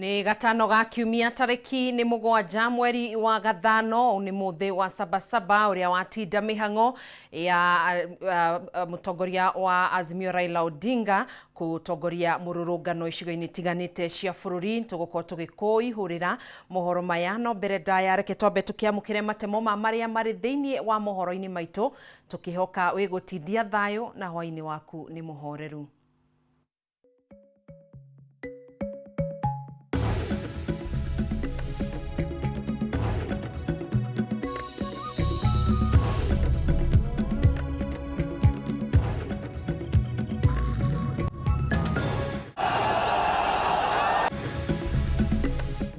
Nĩ gatano ga kiumia tarĩki nĩ 7 mweri wa gathano nĩ mũthĩ wa sabasaba ũrĩa watinda mĩhang'o ya mũtongoria wa Azimio Raila Odinga gũtongoria mũrũrũngano icigo-inĩ itiganĩte cia bũrũri. Tũgũkorwo tũgĩkũihũrĩra mohoro maya, no mbere ndaya reke twambe tũkĩamũkĩre matemo ma marĩa marĩ thĩinĩ wa mohoro-inĩ maitũ, tũkĩhoka wĩgũtindia thayũ na hwaĩ-inĩ waku nĩ mũhoreru.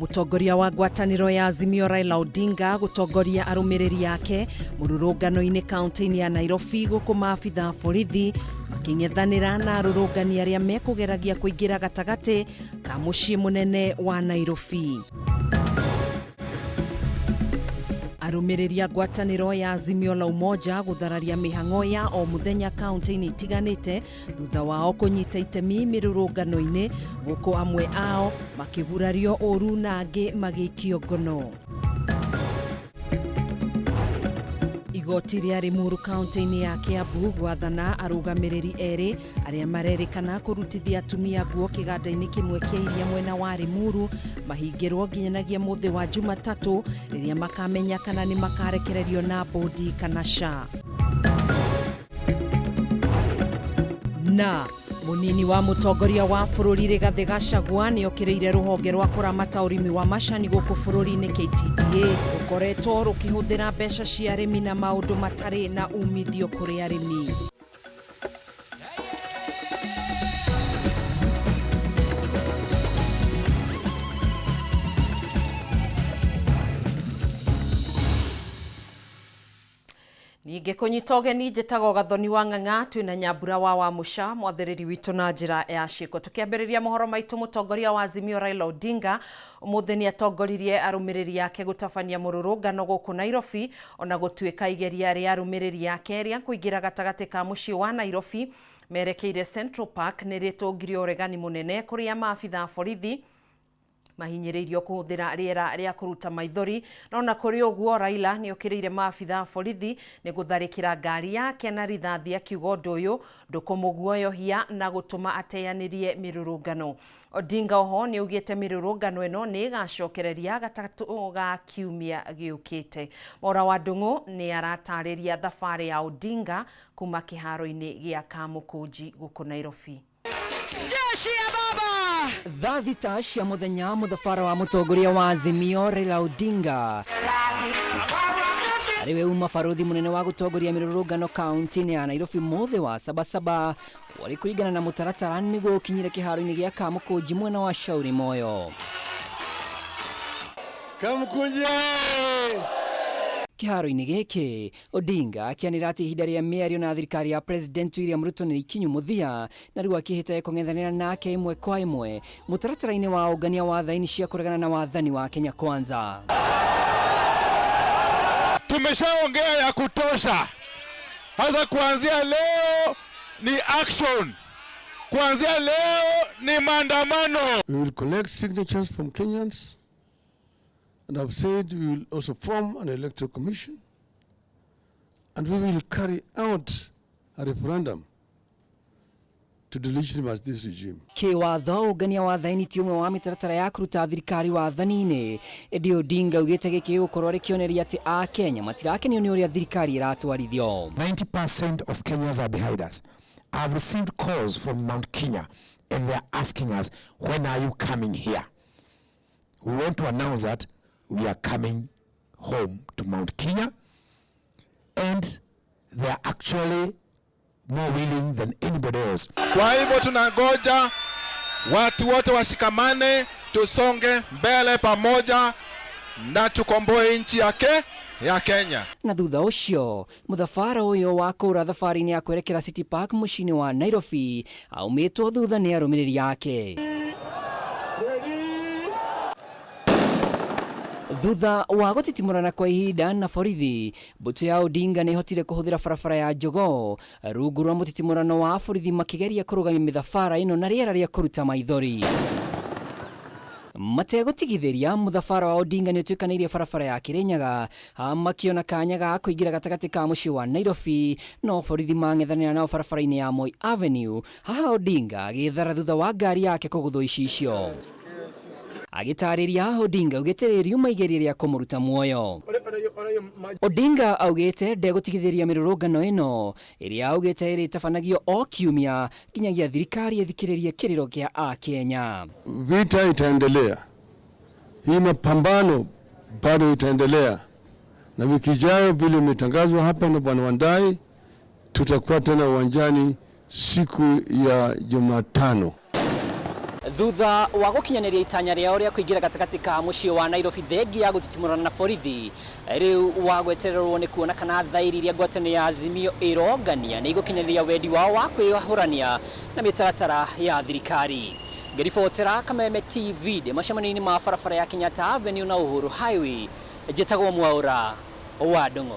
Mũtongoria wa ngwatanĩro ya Azimio Raila Odinga gũtongoria arũmĩrĩri ake mũrũrũngano-inĩ kaunti-inĩ ya Nairobi, gũkũ maabitha a borithi makĩng'ethanĩra na arũrũngani arĩa mekũgeragia kũingĩra gatagatĩ ka mũciĩ mũnene wa Nairobi. Arũmĩrĩri a ngwatanĩro ya Azimio la Umoja gũthararia mĩhang'o ya o mũthenya kaunti-inĩ itiganĩte thutha wao kũnyita itemi mĩrũrũngano-inĩ, gũkũ amwe ao makĩgurario ũru na angĩ magĩikio ngono. Igoti rĩa Limuru kaunti-inĩ ya Kiambu gwathana arũgamĩrĩri erĩ arĩa marerĩkana kũrutithia atumia nguo kĩganda-inĩ kĩmwe kĩa iria mwena wa Limuru mahingĩrwo nginyanagia mũthĩ wa Jumatatũ rĩrĩa makamenya kana nĩ makarekererio na bũndi kana ca. Na mũnini wa mũtongoria wa bũrũri Rigathĩ Gachagua nĩ okĩrĩire rũhonge rwa kũramata ũrĩmi wa macani gũkũ bũrũri-inĩ KTDA rũkoretwo rũkĩhũthĩra mbeca cia arĩmi na maũndũ matarĩ na umithio kũrĩ arĩmi. Ningĩ kũnyita ũgeni, njĩtagwo Gathoni wa Ng'ang'a, twĩna Nyambura wa Wamũca, mwathĩrĩri witũ na njĩra ya ciĩko. Tũkĩambĩrĩria mohoro maitũ, mũtongoria wa Azimio Raila Odinga ũmũthĩ nĩ atongoririe arũmĩrĩri ake gũtabania mũrũrũngano gũkũ Nairobi, ona gũtuĩka igeria rĩa arũmĩrĩri ake rĩa kũingĩra gatagatĩ ka mũciĩ wa Nairobi merekeire Central Park nĩ rĩtũngirio ũregani mũnene, kũrĩa maabitha a borithi mahinyĩrĩirio kũhũthĩra rĩera rĩa kũruta maithori. No na kũrĩ ũguo, Raila nĩ okĩrĩire maabitha a borithi nĩ gũtharĩkĩra ngari yake na rithathi, akiuga ũndũ ũyũ ndũkũmũguoyohia na gũtũma ateanĩrie mĩrũrũngano. Odinga oho nĩ augĩte mĩrũrũngano ĩno nĩ ĩgacokereria gatatũ ga kiumia gĩũkĩte. Mwaura wa Ndung'u nĩ aratarĩria thabarĩ ya Odinga kuma kĩharo-inĩ gĩa Kamũkũnji gũkũ Nairobi. Jeshi ya baba! Thaa 6 cia mũthenya, mũthabara wa mũtongoria wa Azimio Raila Odinga arĩ we uma barũthi mũnene wa gũtongoria mĩrũrũngano kaunti-inĩ ya Nairobi mũthĩ wa Sabasaba warĩ kũringana na mũtaratara nĩguo ũkinyire kĩharo-inĩ gĩa Kamũkũnji mwena wa Shauri Moyo. Kamkunji! Kĩharo-inĩ gĩkĩ, Odinga akĩanĩrĩra atĩ ihinda rĩa mĩario na thirikari ya President William Ruto nĩ ikinyu mũthia na rĩu akĩhĩta ekũng'ethanĩra nake ĩmwe kwa ĩmwe mũtaratara-inĩ wa ũngania wa thaini cia kũregana na wathani wa Kenya Kwanza. Tumeshaongea ya kutosha. Sasa kuanzia leo ni action. Kuanzia leo ni maandamano. We will collect signatures from Kenyans, and I've said we will also form an electoral commission, and we will carry out a referendum to delegitimize this regime. Kĩwatho, ũngania wa thaini ti ũmwe wa mĩtaratara ya kũruta thirikari wathani-inĩ, ĩndĩ Odinga augĩte gĩkĩ gĩgũkorwo arĩ kĩonereria atĩ Akenya matirakenio nĩ ũrĩa thirikari ĩratwarithio. 90% of Kenyans are behind us. I've received calls from Mount Kenya and they're asking us, when are you coming here? We want to announce that we are coming home to Mount Kenya, and they are actually more willing than anybody else. Kwa hivyo tunangoja watu wote washikamane, tusonge mbele pamoja na tukomboe nchi yake ya Kenya. Na thutha ũcio mũthabara ũyũ wa kũra thabarĩ-inĩ ya kwerekera City Park mũciĩ-inĩ wa Nairobi aumĩtwo thutha nĩ arũmĩrĩri ake. Thutha wa gũtitimũrana kwa ihinda na borithi, mbũtũ ya Odinga nĩ ĩhotire kũhũthĩra barabara ya Jogoo rungu rwa mũtitimũrano wa borithi makĩgeria kũrũgamia mĩthabara ĩno na rĩera rĩa kũruta maithori. Mategũtigithĩria mũthabara wa Odinga nĩ ũtuĩkanĩirie barabara ya Kirinyaga makiona kanya ga kũingĩra gatagatĩ ka mũciĩ wa Nairobi, no borithi mang'ethanĩra nao barabara-inĩ ya Moi Avenue. Haha Odinga agĩthara thutha wa ngari yake kũgũthwo icicio. Agĩtarĩria, Odinga augĩte rĩrĩ riuma igeria rĩa kũmũruta muoyo. Odinga augĩte ndegũtigithĩria mĩrũrũngano ĩno ĩrĩa augĩte ĩrĩtabanagio o kiumia nginyagia thirikari ĩthikĩrĩrie kĩrĩro kĩa Akenya. Vita itaendelea, hii mapambano bado itaendelea, na wiki ijayo vile imetangazwa hapa na Bwana Wandai, tutakuwa tena uwanjani siku ya Jumatano. Thutha wa gũkinyanĩria itanya rĩao rĩa kũingĩra gatagatĩ ka mũciĩ wa Nairobi thengia ya gũtitimũrana na borithi, rĩu wa gwetererwo nĩ kuona kana thairi iria ngwatanĩro ya Azimio ĩrongania nĩ igũkinyanĩria wendi wao wa kwĩyahũrania na mĩtaratara ya thirikari. Ngĩribotera Kameme TV ndĩ macemanio-inĩ ma barabara ya Kenyatta Avenue na Uhuru Highway, njĩtagwo Mwaũra wa Ndung'u.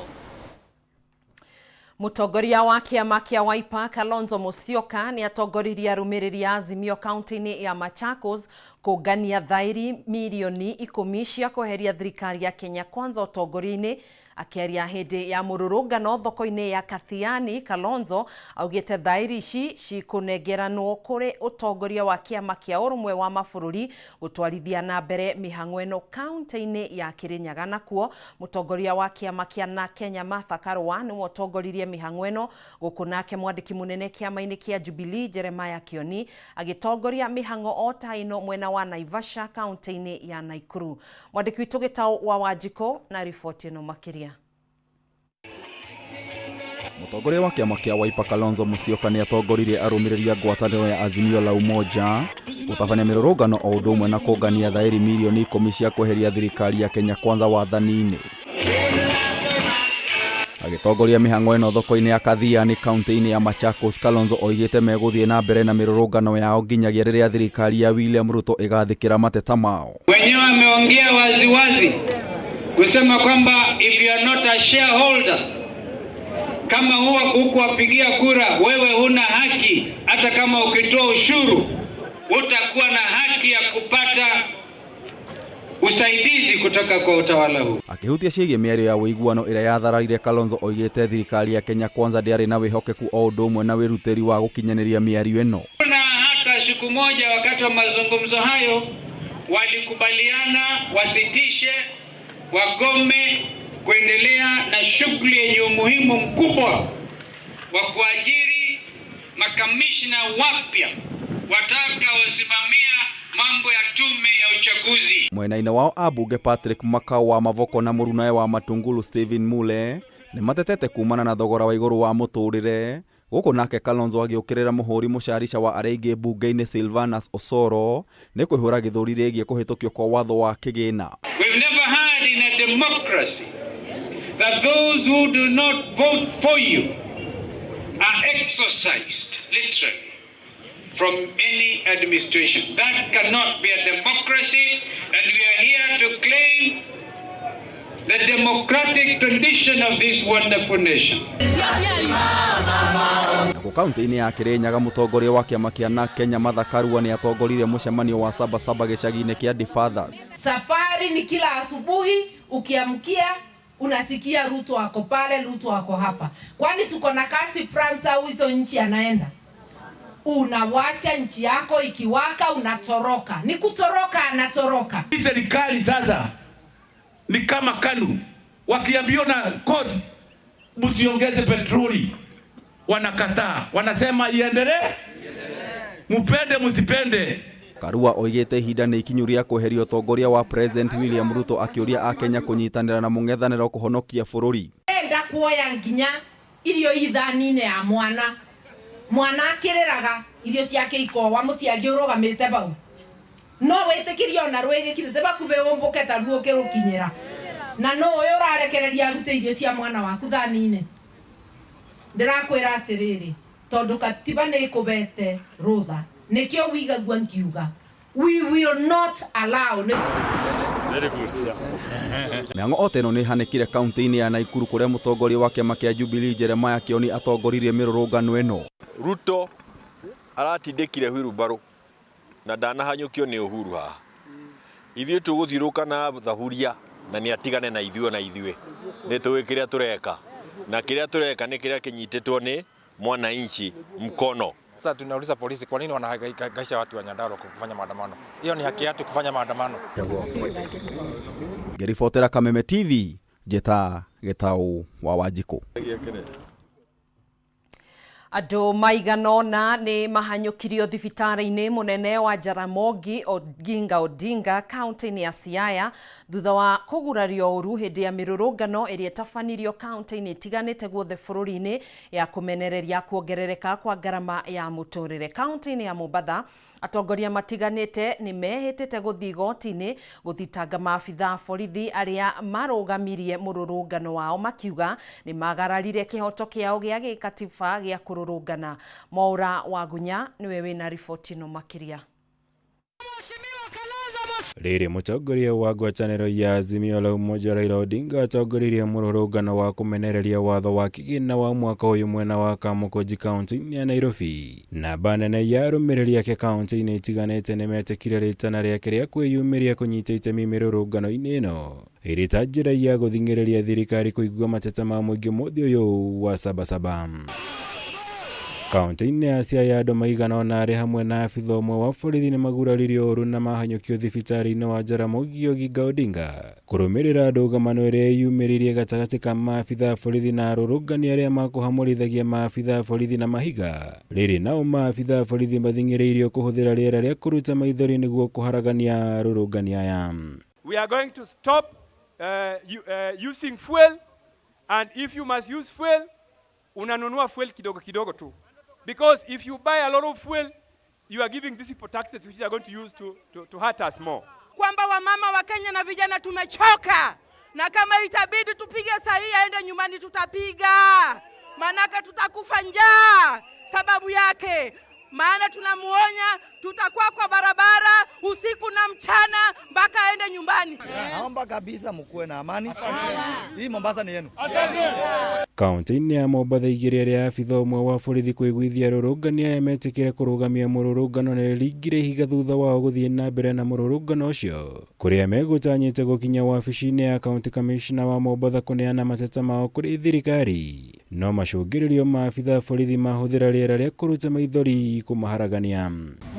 Mũtongoria wa kĩama kĩa Wiper Kalonzo Musyoka nĩ atongoririe arũmĩrĩri a Azimio kaunti-inĩ ya Machakos kũngania thairi mirioni 10 cia kweheria thirikari ya Kenya Kwanza ũtongoria-inĩ. Akĩaria hĩndĩ ya mũrũrũngano thoko-inĩ ya Kathiani, Kalonzo augĩte thairi ici cikũnengeranwo kũrĩ ũtongoria wa kĩama kĩa ũrũmwe wa mabũrũri gũtwarithia na mbere mĩhang'o ĩno kaunti-inĩ ya Kirinyaga. Nakuo mũtongoria wa kĩama kĩa na Kenya Martha Karua nĩwe ũtongoririe mĩhang'o ĩno, gũkũ nake mwandĩki mũnene kĩama-inĩ kĩa Jubilee Jeremiah Kioni agĩtongoria mĩhang'o o ta ĩno mwena wa Naivasha kaunti-inĩ ya Nakuru. Mwandĩki witũ Gĩtaũ wa Wanjikũ na riboti ĩno makĩria. Mũtongoria wa kĩama kĩa Wiper Kalonzo Musyoka nĩ atongoririe arũmĩrĩri a ngwatanĩro ya Azimio la Umoja gũtabania mĩrũrũngano o ũndũ ũmwe na kũngania thairi mirioni 10 cia kweheria thirikari ya Kenya Kwanza wathani-inĩ. Agĩtongoria mĩhang'o ĩno thoko-inĩ ya Kathiani kaunti-inĩ ya Machakos, Kalonzo oigĩte megũthiĩ na mbere na mĩrũrũngano yao nginyagia rĩrĩa thirikari ya William Ruto ĩgathĩkĩra mateta mao. Wenyewe wameongea waziwazi kusema kwamba if you are not a shareholder, kama huwa hukuwapigia kura, wewe huna haki. Hata kama ukitoa ushuru utakuwa na haki ya kupata usaidizi kutoka kwa utawala huu. Akĩhutia ciĩgiĩ mĩario ya ũiguano ĩrĩa yathararire, Kalonzo oigĩte thirikari ya Kenya Kwanza ndĩarĩ na wĩhokeku o ũndũ ũmwe na wĩrutĩri wa gũkinyanĩria mĩario ĩno. Na hata siku moja wakati wa mazungumzo hayo walikubaliana wasitishe, wagome kuendelea na shughuli yenye umuhimu mkubwa wa kuajiri makamishna wapya watakaosimamia mambo ya tume ya uchaguzi. Mwena-inĩ wao ambunge Patrick Makau wa Mavoko na mũrunawe wa Matungulu Stephen Mule nĩ matetete kumana na thogora wa igũrũ wa mũtũrĩre, gũkũ nake Kalonzo agĩũkĩrĩra mũhũri mũcarica wa arĩa aingĩ mbunge-inĩ Silvanus Osoro nĩ kwĩhũra gĩthũri rĩgiĩ kũhĩtũkio kwa watho wa kĩgĩna. We've never heard in a democracy that those who do not vote for you are exorcised, literally, from any administration. That cannot be a democracy, and we are here to claim the democratic tradition of this wonderful nation. Nakuo kaunti-inĩ ya Kirinyaga, mũtongoria wa kĩama kĩa na Kenya Martha Karua nĩ atongoririe mũcemanio wa Sabasaba gĩcagi-inĩ kĩa Defathers. Safari ni kila asubuhi ukiamkia unasikia Ruto ako pale, Ruto ako hapa. Kwani tuko na kasi France au hizo nchi anaenda? Unawacha nchi yako ikiwaka, unatoroka. Ni kutoroka, anatoroka. Hii serikali sasa ni kama KANU, wakiambiwa na koti msiongeze petroli, wanakataa, wanasema iendelee, mupende msipende. Karua oigĩte ihinda nĩ ikinyu rĩa kweheria ũtongoria wa President William Ruto, akĩũria Akenya kũnyitanĩra na mũng'ethanĩro kũhonokia bũrũri. Enda kuoya nginya irio ithani-inĩ ya mwana, mwana akĩrĩraga irio ciake ikowa, mũciari ũrũgamĩte bau no wĩtĩkĩrie ona rwĩgĩkirĩte bakubĩ ũmbũke ta ruo ũkĩrũkinyĩra, na no ũyũ ũrarekereria arute irio cia mwana waku thani-inĩ. Ndĩrakwĩra atĩrĩrĩ, tondũ katiba nĩ ĩkũbete rũtha, nĩkĩo wigagua nkiuga we will not allow. Very good. Mĩhang'o o ta ĩno nĩ ĩhanĩkire kaunti-inĩ ya Nakuru kũrĩa mũtongoria wa kĩama kĩa Jubilee Jeremiah Kioni atongoririe mĩrũrũngano ĩno. Ruto aratindĩkire wheelbarrow na ndanahanyũkio nĩ Uhuru haha. Ithuĩ tũgũthiũrũka na thaburia na nĩ atigane na ithuĩ na ithuĩ nĩ tũĩ kĩrĩa tũreka na kĩrĩa tũreka nĩ kĩrĩa kĩnyitĩtwo nĩ mwananchi mkono. Sasa tunauliza polisi, kwa nini wanahangaisha watu wa Nyandarua kufanya maandamano? Hiyo ni haki yetu kufanya maandamano. Ngĩribotera Kameme TV njĩta Gĩtaũ wa Wanjikũ. Andũ maigana ũna nĩ mahanyũkirio thibitarĩ-inĩ mũnene wa Jaramogi Oginga Odinga kaunti-inĩ ya Siaya thutha wa kũgurario ũru hĩndĩ ya mĩrũrũngano ĩrĩa ĩtabanirio kaunti-inĩ itiganĩte guothe bũrũri-inĩ ya kũmenereria kuongerereka kwa ngarama ya mũtũrĩre. Kaunti-inĩ ya Mombatha atongoria matiganĩte nĩ mehĩtĩte gũthiĩ igoti-inĩ gũthitanga maabitha a borithi arĩa marũgamirie mũrũrũngano wao makiuga nĩ magararire kĩhoto kĩao gĩa gĩkatiba gĩa kũrũrũngana. Mwaura Wagunya nĩwe wĩna riboti ĩno makĩria. Rĩrĩ mũtongoria wa ngwatanĩro ya Azimio la Umoja Raila Odinga atongoririe mũrũrũngano wa kũmenereria watho wa kĩgĩna wa mwaka ũyũ mwena wa Kamukunji kaunti-inĩ ya Nairobi. Namba nene ya arũmĩrĩri ake kaunti-inĩ itiganĩte nĩmetĩkire rĩtana rĩake rĩa kwĩyumĩria kũnyita itemi mĩrũrũngano-inĩ ĩno ĩrĩ ta njĩra ya gũthing'ĩrĩria thirikari kũigua mateta ma mũingĩ mũthĩ ũyũ wa Sabasaba. Kaunti-inĩ ya Siaya andũ maigana ũna arĩ hamwe na abitha ũmwe wa borithi nĩ maguraririo ũru na mahanyũkio thibitarĩ-inĩ wa Jaramogi Oginga Odinga kũrũmĩrĩra ndũgamano ĩrĩa yumĩririe gatagatĩ ka maabitha a borithi na arũrũngani arĩa makũhamũrithagia maabitha a borithi na mahiga. Rĩrĩ nao maabitha a borithi mathing'ĩrĩirio kũhũthĩra rĩera rĩa kũruta maithori nĩguo kũharagania arũrũngani aya. We are going to stop using fuel, and if you must use fuel, unanunua fuel kidogo kidogo tu. Because if you buy a lot of fuel, you are giving these people taxes which they are going to use to hurt us more. Kwamba wamama wa Kenya na vijana tumechoka, na kama itabidi tupige sahihi aende nyumbani tutapiga, manake tutakufa njaa sababu yake. Maana tunamuonya tutakuwa kwa barabara usiku na mchana mpaka aende nyumbani. Naomba kabisa mkuwe na amani. Hii Mombasa ni yenu. Kaunti-inĩ ya Mombatha igĩrĩ rĩa abitha ũmwe wa borithi kũiguithia arũrũngani aya metĩkĩre kũrũgamia mũrũrũngano nĩ rĩringire ihiga thutha wao gũthiĩ na mbere na mũrũrũngano ũcio kũrĩa megũtanyĩte gũkinya wabici-inĩ ya county commissioner wa Mombatha kũneana mateta mao kũrĩ thirikari no macũngĩrĩrio ma abitha borithi mahũthĩra rĩera rĩa kũruta maithori kũmaharagania.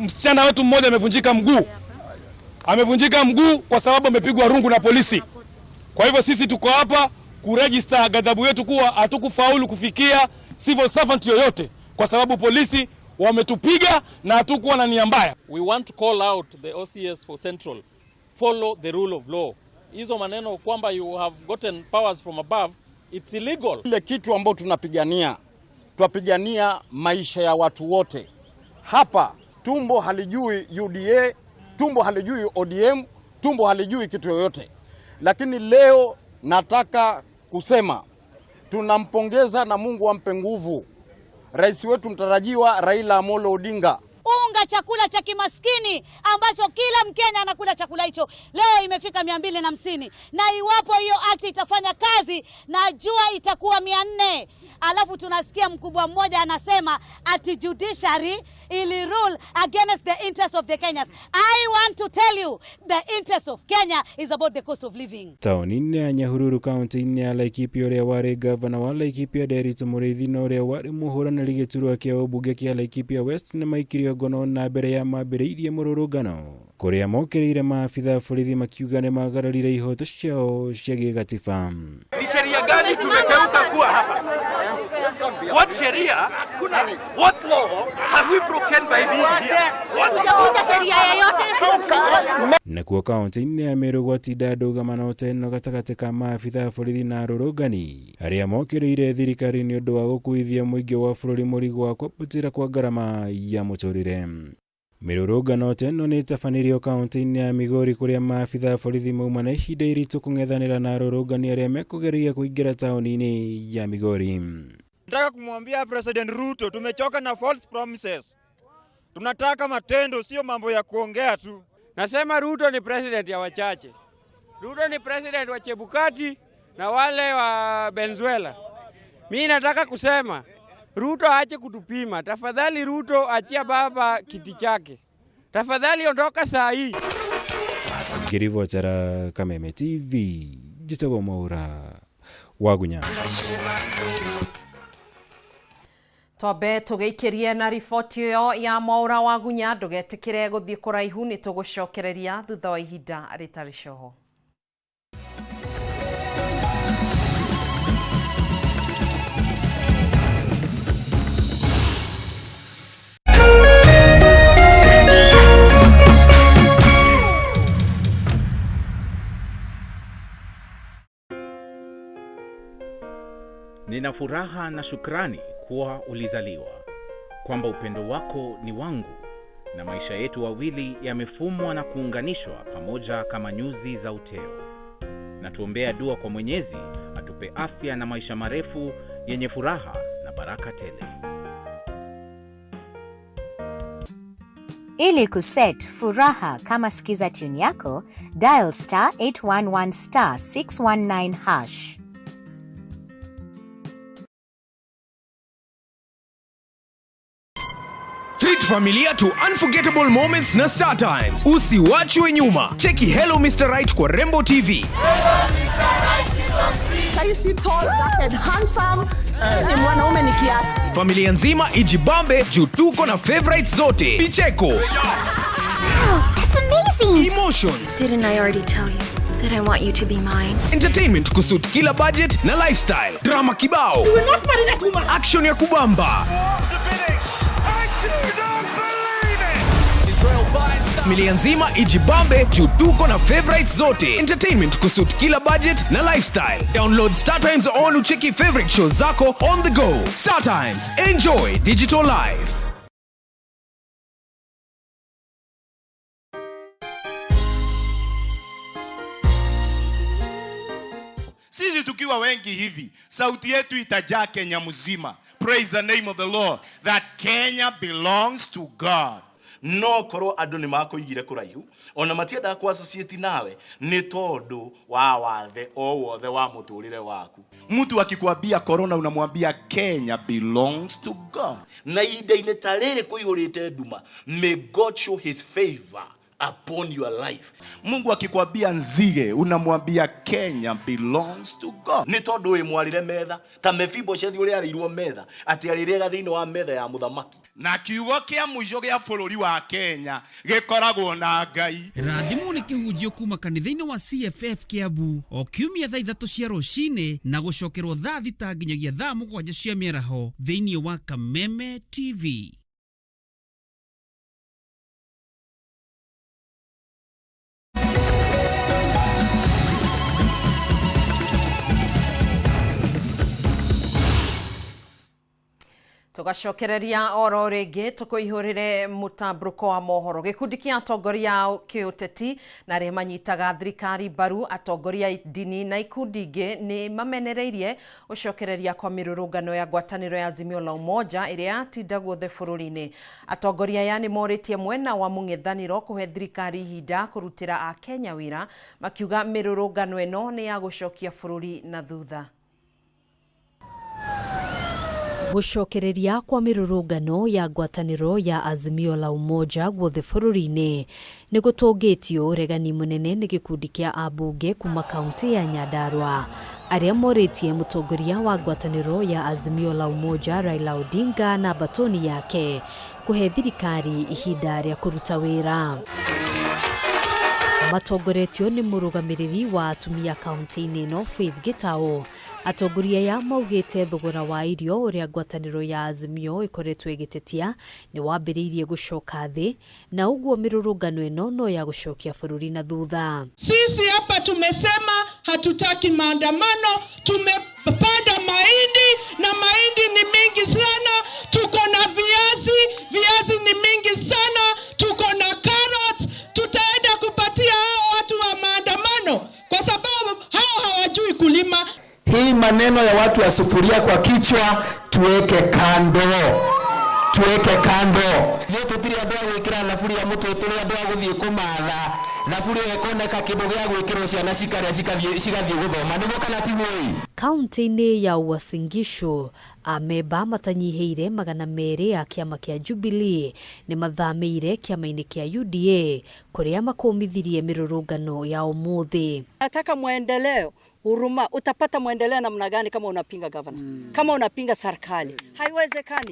Msichana wetu mmoja amevunjika mguu, amevunjika mguu kwa sababu amepigwa rungu na polisi. Kwa hivyo sisi tuko hapa kuregister ghadhabu yetu kuwa hatukufaulu kufikia civil servant yoyote kwa sababu polisi wametupiga na hatukuwa na nia mbaya. We want to call out the OCS for Central. Follow the rule of law. Hizo maneno kwamba you have gotten powers from above, it's illegal. Ile kitu ambayo tunapigania, tunapigania maisha ya watu wote. Hapa tumbo halijui UDA, tumbo halijui ODM, tumbo halijui kitu yoyote. Lakini leo nataka kusema tunampongeza na Mungu ampe nguvu rais wetu mtarajiwa Raila Amolo Odinga. Unga chakula cha kimaskini ambacho kila Mkenya anakula chakula hicho leo imefika 250, na iwapo hiyo act itafanya kazi najua itakuwa 400. Alafu tunasikia mkubwa mmoja anasema ati judiciary ili rule against the interest of the Kenyans. I want to tell you the interest of Kenya is about the cost of living. Taũni-inĩ ya Nyahururu kaunti-inĩ ya Laikipia ũrĩa warĩ gavana wa Laikipia Nderitu Mũrĩithi na ũrĩa warĩ mũhũranĩri gĩturwa kĩa ũmbunge kĩa Laikipia West nĩ maikirio ngono na mbere ya mambĩrĩirie mũrũrũngano kũrĩa mokĩrĩire maabitha borithi makiuga nĩ magararire ihoto ciao cia gĩgatiba. Ni sheria gani tumekeuka kuwa hapa? What sheria, what law have we broken by being here? Sheria yoyote. Nakuo kaunti-inĩ ya Meru gwatinda ndũgamano ta ĩno gatagatĩ ka maabitha a borithi na arũrũngani arĩa mokĩrĩire thirikari nĩ ũndũ wa gũkuithia mũingĩ wa bũrũri mũrigo wa kwambatĩra kwa ngarama ya mũtũrĩre. Mĩrũrũngano ta ĩno nĩ ĩtabanĩrio kaunti-inĩ ya Migori kũrĩa maabitha a borithi mauma na ihinda iritũ kũng'ethanĩra na arũrũngani arĩa mekũgeria kũingĩra taũni-inĩ ya Migori. Nataka kumwambia President Ruto tumechoka na false promises. Tunataka matendo, sio mambo ya kuongea tu. Nasema Ruto ni president ya wachache. Ruto ni president wa Chebukati na wale wa Venezuela. Mimi nataka kusema Ruto aache kutupima. Tafadhali Ruto, achia baba kiti chake. Tafadhali ondoka saa hii. Ngĩribotera Kameme TV njĩtagwo Mwaura Wagunya. Twambe tũgĩikĩrie na riboti ĩyo ya Mwaura Wagunya. Ndũgetĩkĩre gũthiĩ kũraihu, nĩ tũgũcokereria thutha wa ihinda rĩtarĩ coho. Nina furaha na shukrani kuwa ulizaliwa, kwamba upendo wako ni wangu na maisha yetu wawili yamefumwa na kuunganishwa pamoja kama nyuzi za uteo. Na tuombea dua kwa Mwenyezi atupe afya na maisha marefu yenye furaha na baraka tele. Ili kuset furaha kama skiza tune yako, dial star 811 star 619 hash. Treat familia to unforgettable moments na Star Times. Usiwachwe nyuma. Cheki Hello Mr. Right kwa Rembo TV. Saisi tall, dark and handsome. Ni mwanaume ni kiasi. Familia nzima ijibambe juu tuko na favorites zote. Picheko. Wow, that's amazing. Emotions. Didn't I already tell you that I want you to be mine? Entertainment kusuit kila budget na lifestyle. Drama kibao. You will not marry that woman. Action ya kubamba. Familia nzima ijibambe juu tuko na favorites zote. Entertainment kusuit kila budget na lifestyle. Download Star Times on ucheki favorite shows zako on the go. Star Times, enjoy digital life. Sisi tukiwa wengi hivi, sauti yetu itajaa Kenya mzima. Praise the name of the Lord that Kenya belongs to God. No korwo andu ni makuigire kuraihu ona matiendaga ku associate nawe ni tondu wa wathe o wothe wa muturire waku. Mtu akikwambia corona unamwambia Kenya belongs to God. Na ihinda-inĩ ta rĩrĩ kũihũrĩte nduma, may God show his favor upon your life. Mungu akikwambia nzige unamwambia Kenya belongs to God. Nĩ tondũ wĩ mwarĩre metha ta Mefiboshethu ũrĩa arĩirwo metha atĩ arĩrĩaga thĩinĩ wa metha ya mũthamaki. Na kiugo kĩa mũico gĩa bũrũri wa Kenya gĩkoragwo na Ngai. Rathimwo nĩ kĩhunjio kuma kanitha-inĩ wa CFF Kiambu o kiumia thaa 3 cia rũcinĩ na gũcokerwo thaa 6 nginyagia thaa 7 cia mĩaraho thĩinĩ wa Kameme TV. Tugacokereria oro rĩngĩ tũkũihũrĩre mũtambũrũko wa mohoro. Gĩkundi kĩa atongoria a kĩũteti na arĩa manyitaga thirikari mbaru, atongoria a ndini na ikundi ingĩ nĩ mamenereirie gũcokereria kwa mĩrũrũngano ya ngwatanĩro ya Azimio la Umoja ĩrĩa yatinda guothe bũrũri-inĩ. Atongoria aya nĩ morĩtie mwena wa mũng'ethanĩro kũhe thirikari ihinda kũrutĩra Akenya wĩra, makiuga mĩrũrũngano ĩno nĩ ya gũcokia bũrũri na thutha. Gũcokereria kwa mĩrũrũngano ya ngwatanĩro ya Azimio la Umoja guothe bũrũri-inĩ nĩ gũtũngĩtio ũregani mũnene nĩ gĩkundi kĩa ambunge kuma kaunti ya Nyandarua arĩa morĩtie mũtongoria wa ngwatanĩro ya Azimio la Umoja Raila Odinga na batoni yake kũhe thirikari ihinda rĩa kũruta wĩra. Matongoretio nĩ mũrũgamĩrĩri wa atumia kaunti-inĩ ĩno Faith Gitau, atongoria aya maugĩte thogora wa irio ũrĩa ngwatanĩro ya Azimio ĩkoretwo ĩgĩtetia nĩ wambĩrĩirie gũcoka thĩ na ũguo mĩrũrũngano ĩno no ya gũcokia bũrũri na thutha. Sisi hapa tumesema hatutaki maandamano, tumepanda mahindi na mahindi ni mingi sana, tuko na viazi, viazi ni mingi sana, tuko na carrots, tutaenda kupatia hao watu wa maandamano kwa sababu hao hawajui kulima. Hii maneno ya watu wa sufuria kwa kichwa tuweke kando. Tuweke kando. Ithuĩ tũtirĩ andũ a gwĩkĩra thaburia mũtwe, tũrĩ andũ a gũthiĩ kũmatha thaburia ĩyo ĩkoneka kĩndũ gĩa gwĩkĩrwo ciana cikarĩa cigathiĩ gũthoma, nĩguo kana tiguo ĩ? Kaunti-inĩ ya Uasin Gishu, amemba matanyihĩire 200 a kĩama kĩa Jubilee nĩ mathamĩire kĩama-inĩ kĩa UDA kũrĩa makũmithirie mĩrũrũngano ya ũmũthĩ. Nataka mwendeleo huruma. Utapata mwendeleo namna gani kama unapinga gavana? Kama unapinga serikali? Haiwezekani.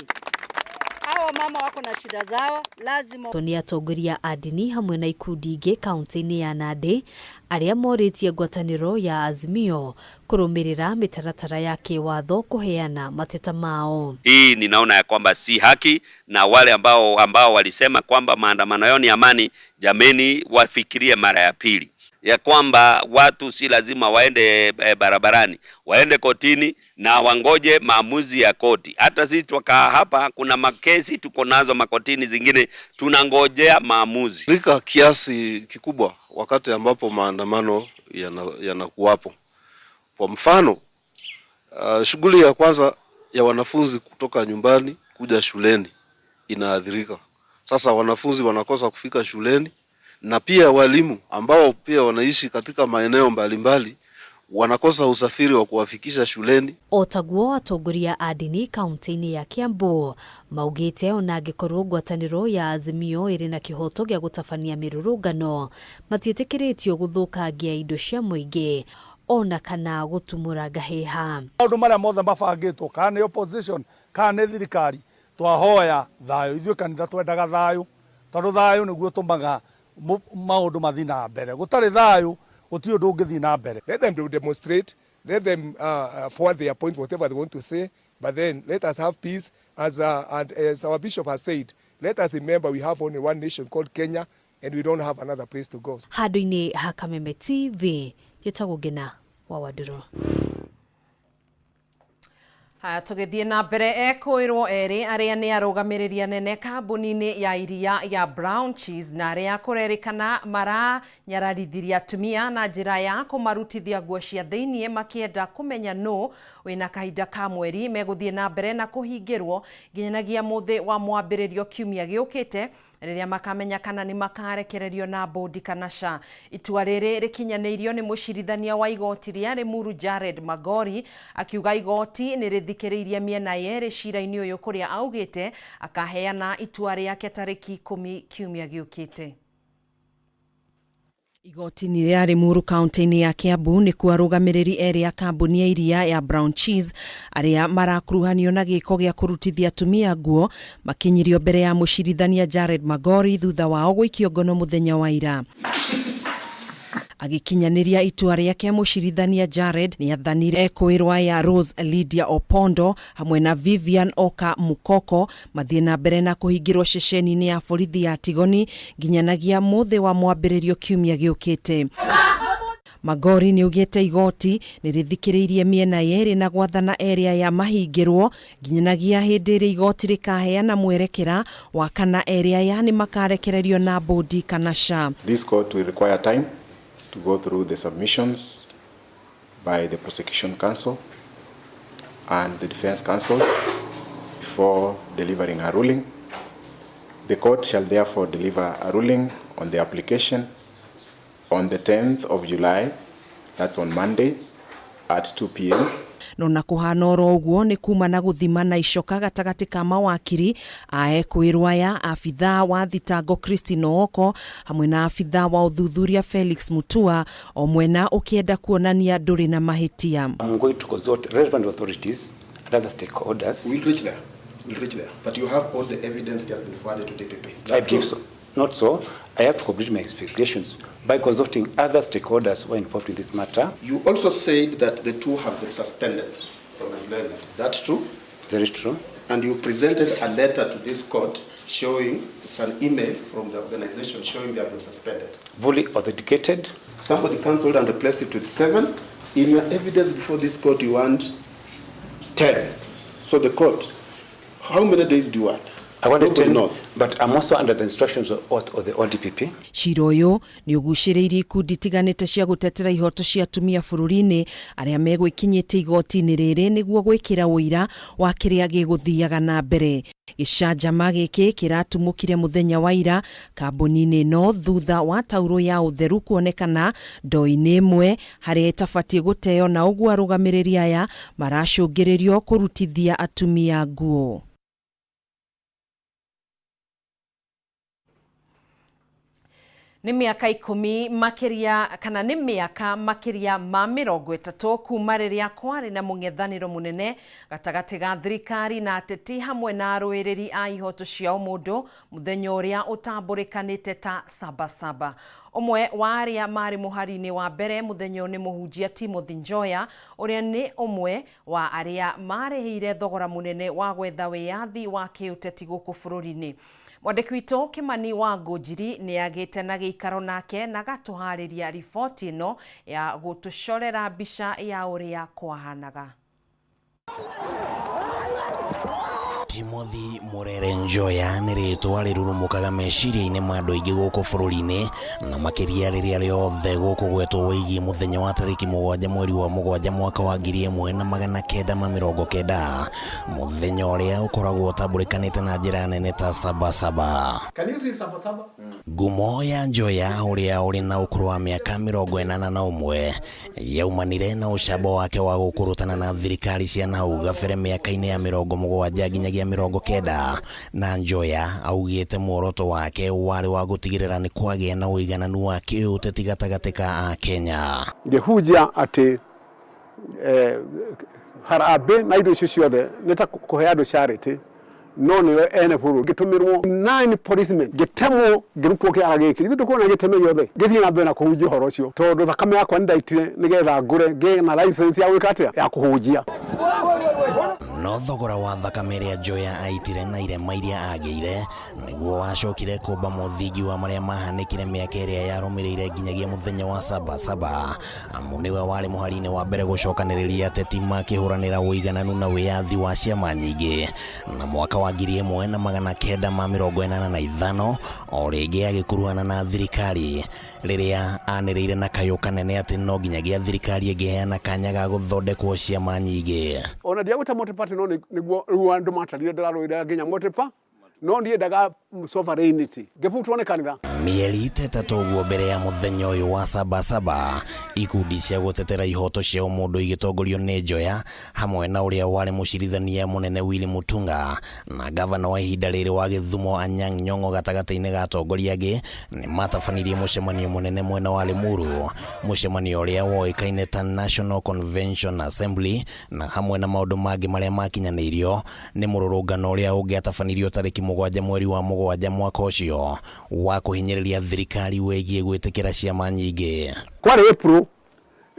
Hawa mama wako na shida zao, lazima Nĩ atongoria a ndini hamwe na ikundi ingĩ kaunti-inĩ ya Nandi arĩa morĩtie ngwatanĩro ya Azimio kũrũmĩrĩra mĩtaratara ya kĩwatho kũheana mateta mao. Hii ninaona ya kwamba si haki, na wale ambao walisema kwamba maandamano yao ni amani, jameni, wafikirie mara ya pili ya kwamba watu si lazima waende barabarani, waende kotini na wangoje maamuzi ya koti. Hata sisi twakaa hapa, kuna makesi tuko nazo makotini, zingine tunangojea maamuzi. Rika kiasi kikubwa wakati ambapo maandamano yanakuwapo. Kwa mfano, shughuli ya kwanza ya wanafunzi kutoka nyumbani kuja shuleni inaathirika. Sasa wanafunzi wanakosa kufika shuleni na pia walimu ambao pia wanaishi katika maeneo mbalimbali wanakosa usafiri wa kuwafikisha shuleni. O taguo atongoria a ndini kaunti-inĩ ya Kiambu maugĩte ona angĩkorwo ngwatanĩro ya Azimio ĩrĩ na kĩhoto gĩa gũtabania mĩrũrũngano, matiĩtĩkĩrĩtio gũthũkangia indo cia mũingĩ ona kana gũtumũra ngahĩha. Maũndũ marĩa mothe mabangĩtwo, kana nĩ opposition kana nĩ thirikari, twahoya thayũ. Ithuĩ kanitha twendaga thayũ, tondũ thayũ nĩguo ũtũmaga maũndũ mathiĩ na mbere. Gũtarĩ thayũ gũtirĩ ũndũ ũngĩthiĩ na mbere. Let them demonstrate, let them forward their point, whatever they want to say, but then let us have peace. And as our bishop has said, let us remember we have only one nation called Kenya, and we don't have another place to go. Handũ-inĩ ha Kameme TV, njĩtagwo Ngina wa Wandũrũ. Haya, tũgĩthiĩ na mbere, ekũĩrwo erĩ arĩa nĩ arũgamĩrĩri anene kambuni-inĩ ya iria ya Brown Cheese na arĩa kũrerĩkana maranyararithirie atumia na njĩra ya kũmarutithia nguo cia thĩiniĩ makĩenda kũmenya nũ wĩna kahinda ka mweri, megũthiĩ na mbere na kũhingĩrwo nginyagia mũthĩ wa mwambĩrĩrio kiumia gĩũkĩte, rĩrĩa makamenya kana nĩ makarekererio na bũndi kana ca. Itua rĩrĩ rĩkinyanĩirio nĩ mũcirithania wa igoti rĩa Limuru Jared Magori, akiuga igoti nĩ rĩthikĩrĩirie mĩena yerĩ cira-inĩ ũyũ, kũrĩa augĩte akaheana itua rĩake tarĩki 10 kiumia gĩũkĩte. Igoti-inĩ rĩa Limuru kaunti-inĩ ya Kiambu nĩkuo arũgamĩrĩri erĩ a kambuni ya iria ya Brown Cheese arĩa marakuruhanio na gĩko gĩa kũrutithia atumia nguo makinyirio mbere ya mũcirithania Jared Magori thutha wao gũikio ngono mũthenya wa ira. Agĩkinyanĩria itua rĩake, mũcirithania Jared nĩ athanire ekũĩrwa ya Rose Lydia Opondo hamwe na Vivian Oka Mukoko mathiĩ na mbere na kũhingĩrwo ceceni-inĩ ya borithi ya Tigoni nginyanagia mũthĩ wa mwambĩrĩrio kiumia gĩũkĩte. Magori nĩ augĩte igoti nĩ rĩthikĩrĩirie mĩena yerĩ na gwathana erĩ aya mahingĩrwo nginyanagia hĩndĩ ĩrĩa igoti rĩkaheana mwerekera wa kana erĩ aya nĩ makarekererio na bũndi kana ca. This court will require time to go through the submissions by the prosecution counsel and the defense counsels before delivering a ruling. The court shall therefore deliver a ruling on the application on the 10th of July, that's on Monday, at 2 p.m. No na kũhana oro ũguo nĩ kuma na gũthima na icoka gatagatĩ ka mawakiri a ekũĩrwo aya, abithaa wa thitango Christine Ooko hamwe na abithaa wa ũthuthuria Felix Mutua, o mwena ũkĩenda kuonania ndũrĩ na mahĩtia. I'm going to consult relevant authorities and other stakeholders. We'll reach there. We'll reach there. But you have all the evidence that has been forwarded to DPP. I believe so. Not so. I have to complete my investigations by consulting other stakeholders who are involved in this matter. You also said that the two have been suspended from employment. That's true? Very true. And you presented a letter to this court showing, it's an email from the organization showing they have been suspended. Fully authenticated. Somebody cancelled and replaced it with 7. In your evidence before this court, you want 10. So the court, how many days do you want? I want to Nobody tell you, knows. but I'm also under the instructions of the ODPP. Cira ũyũ nĩ ũgucĩrĩirie ikundi itiganĩte cia gũtetera ihoto cia atumia bũrũri-inĩ arĩa megwĩkinyĩtie igoti-inĩ rĩrĩ nĩguo gwĩkĩra ũira wa kĩrĩa gĩgũthiaga na mbere. Gĩcanjama gĩkĩ kĩratumũkire mũthenya wa ira kambuni-inĩ ĩno thutha wa taurũ ya ũtheru kuonekana ndoo-inĩ ĩmwe harĩa ĩtabatiĩ gũteo na ũguo arũgamĩrĩri aya maracũngĩrĩrio kũrutithia atumia nguo. Nĩ mĩaka 10 makĩria kana nĩ mĩaka makĩria ma 30 kuma rĩrĩa kwarĩ na mũng'ethanĩro mũnene gatagatĩ ga thirikari na ateti hamwe na arũĩrĩri a ihoto cia ũmũndũ mũthenya ũrĩa ũtambũrĩkanĩte ta Sabasaba. Ũmwe wa arĩa marĩ mũhari-inĩ wa mbere mũthenya ũyũ nĩ mũhunjia Timothy Njoya ũrĩa nĩ ũmwe wa arĩa marĩhĩire thogora mũnene wa gwetha wĩyathi wa kĩũteti gũkũ bũrũri-inĩ. Mwandĩki witũ Kimani wa Ngũnjiri nĩ agĩte na gĩikaro nake na agatũharĩria riboti ĩno ya gũtũcorera mbica ya ũrĩa kwahanaga. Timothy Murere Njoya nĩ rĩtwa rĩrurumũkaga meciria-inĩ ma andũ aingĩ gũkũ bũrũri-inĩ na makĩria rĩrĩa rĩothe gũkũgwetwo wĩgiĩ mũthenya wa tarĩki 7 mweri wa 7 mwaka wa 1990, mũthenya ũrĩa ũkoragwo ũtambũrĩkanĩte na njĩra nene ta Sabasaba. Can you see Sabasaba? Ngumo ya Njoya ũrĩa ũrĩ na ũkũrũ wa mĩaka 81 yaumanire na ũcamba wake wa gũkũrũtana na thirikari cia nahau gabere mĩaka-inĩ ya 70 nginyagia 90, na Njoya augĩte muoroto wake warĩ wa gũtigĩrĩra nĩ kwagĩa na ũigananu wa kĩũteti gatagatĩ ka Akenya. Ngĩhunjia atĩ harambĩ na indo icio ciothe nĩ ta kũhe andũ charity, no nĩo ene bũrũri. Ngĩtũmĩrwo 9 policemen, ngĩtemwo, ngĩrutwo kĩara gĩkĩ. Ithuĩ tũkuona gĩteme gĩothe, ngĩthiĩ na mbere na kũhunjia ũhoro ũcio, tondũ thakame yakwa nĩ ndaitire nĩgetha ngũre ngĩe na license ya gwĩka atĩa, ya kũhunjia. No thogora wa thakame ĩrĩa Njoya aitire na irema iria agĩire nĩguo wacokire kũmba mũthingi wa marĩa mahanĩkire mĩaka ĩrĩa yarũmĩrĩire nginyagia mũthenya wa Sabasaba, amu nĩwe warĩ mũhari-inĩ wa mbere gũcokanĩrĩria ateti makĩhũranĩra ũigananu na wĩyathi wa ciama nyingĩ, na mwaka wa 1985 o rĩngĩ agĩkuruhana na thirikari rĩrĩa anĩrĩire na kayũ kanene atĩ no nginyagia thirikari ĩngĩheana kanya ga gũthondekwo ciama nyingĩ. Ona ndiagwĩta multi-party, no nĩguo rĩu andũ matarire ndĩrarũĩrĩra nginya multi-party, no niĩ ndaga sovereignty, ngĩbutwo nĩ kanitha. Mĩeri 3 ũguo mbere ya mũthenya ũyũ wa Sabasaba, ikundi cia gũtetera ihoto cia ũmũndũ igĩtongorio nĩ Njoya hamwe na ũrĩa warĩ mũcirithania mũnene Willy Mutunga na gavana wa ihinda rĩrĩ wa Gĩthumo Anyang' Nyong'o gatagatĩ-inĩ ga atongoria angĩ nĩ matabanirie mũcemanio mũnene mwena wa Limuru, mũcemanio ũrĩa woĩkaine ta National Convention Assembly, na hamwe na maũndũ mangĩ marĩa makinyanĩirio nĩ mũrũrũngano ũrĩa ũngĩatabanirio tarĩki 7 mweri wa 7 mwaka ũcio wa kũhinyĩrĩria thirikari wĩgiĩ gwĩtĩkĩra ciama nyingĩ. Kwarĩ April,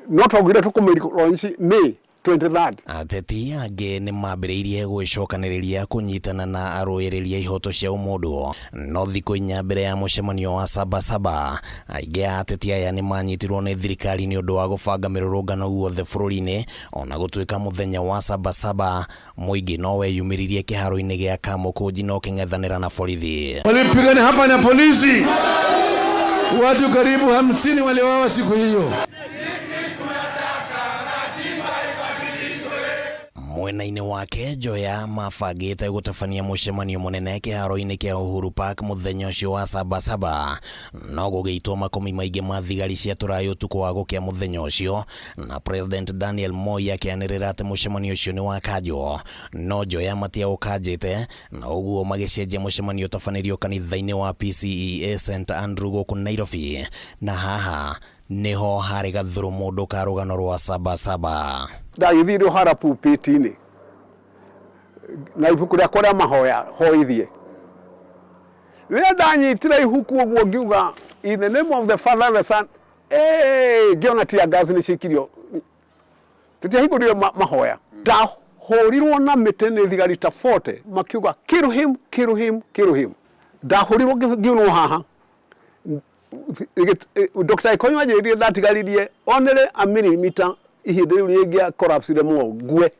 no twaugire tũkũmĩ launch May 23rd. Ateti angĩ nĩ mambĩrĩirie gwĩcokanĩrĩria kũnyitana na arũĩrĩri a ihoto cia ũmũndũ, no thikũ 4 mbere ya mũcemanio wa Sabasaba, aingĩ a ateti aya nĩ manyitirwo nĩ thirikari nĩ ũndũ wa gũbanga mĩrũrũngano guothe bũrũri-inĩ, ona gũtuĩka mũthenya wa Sabasaba mũingĩ no weyumĩririe kĩharo-inĩ gĩa Kamũkũnji na ũkĩng'ethanĩra na borithi. Walipigana hapa na polisi, watu karibu 50 waliuawa siku hiyo. Mwena-inĩ wake Njoya mabangĩte gũtabania mũcemanio mũnene kĩharo-inĩ kĩa Uhuru Park mũthenya ũcio wa Sabasaba, no gũgĩitwo makũmi maingĩ ma thigari cia tũrayũ ũtukũ wa gũkĩa mũthenya ũcio, na President Daniel Moi akĩanĩrĩra atĩ mũcemanio ũcio nĩ wakanjwo, no Njoya matiaũkanjĩte, na ũguo magĩcenjia mũcemanio ũtabanĩrio kanitha-inĩ wa PCEA St Andrew gũkũ Nairobi, na haha nĩho harĩ gathurũ mũndũ ka rũgano rwa Sabasaba. Ndagĩthiire hara pulpit-inĩ na ibuku rĩakwa rĩa mahoya hoithie. Rĩrĩa ndanyitire ibuku ũguo ngiuga in the name of the Father the Son, ngĩona tear gas nĩ cikirio. Tũtiahingũrire mahoya. Ndahũrirwo na mĩtĩ nĩ thigari ta 40 makiuga kill him, kill him, kill him. Ndahũrirwo ngiunwo haha. Dr. Ikonyo anjĩrire ndatigaririe onere a millimeter ihinda rĩu rĩngĩa collapse mũno ngue.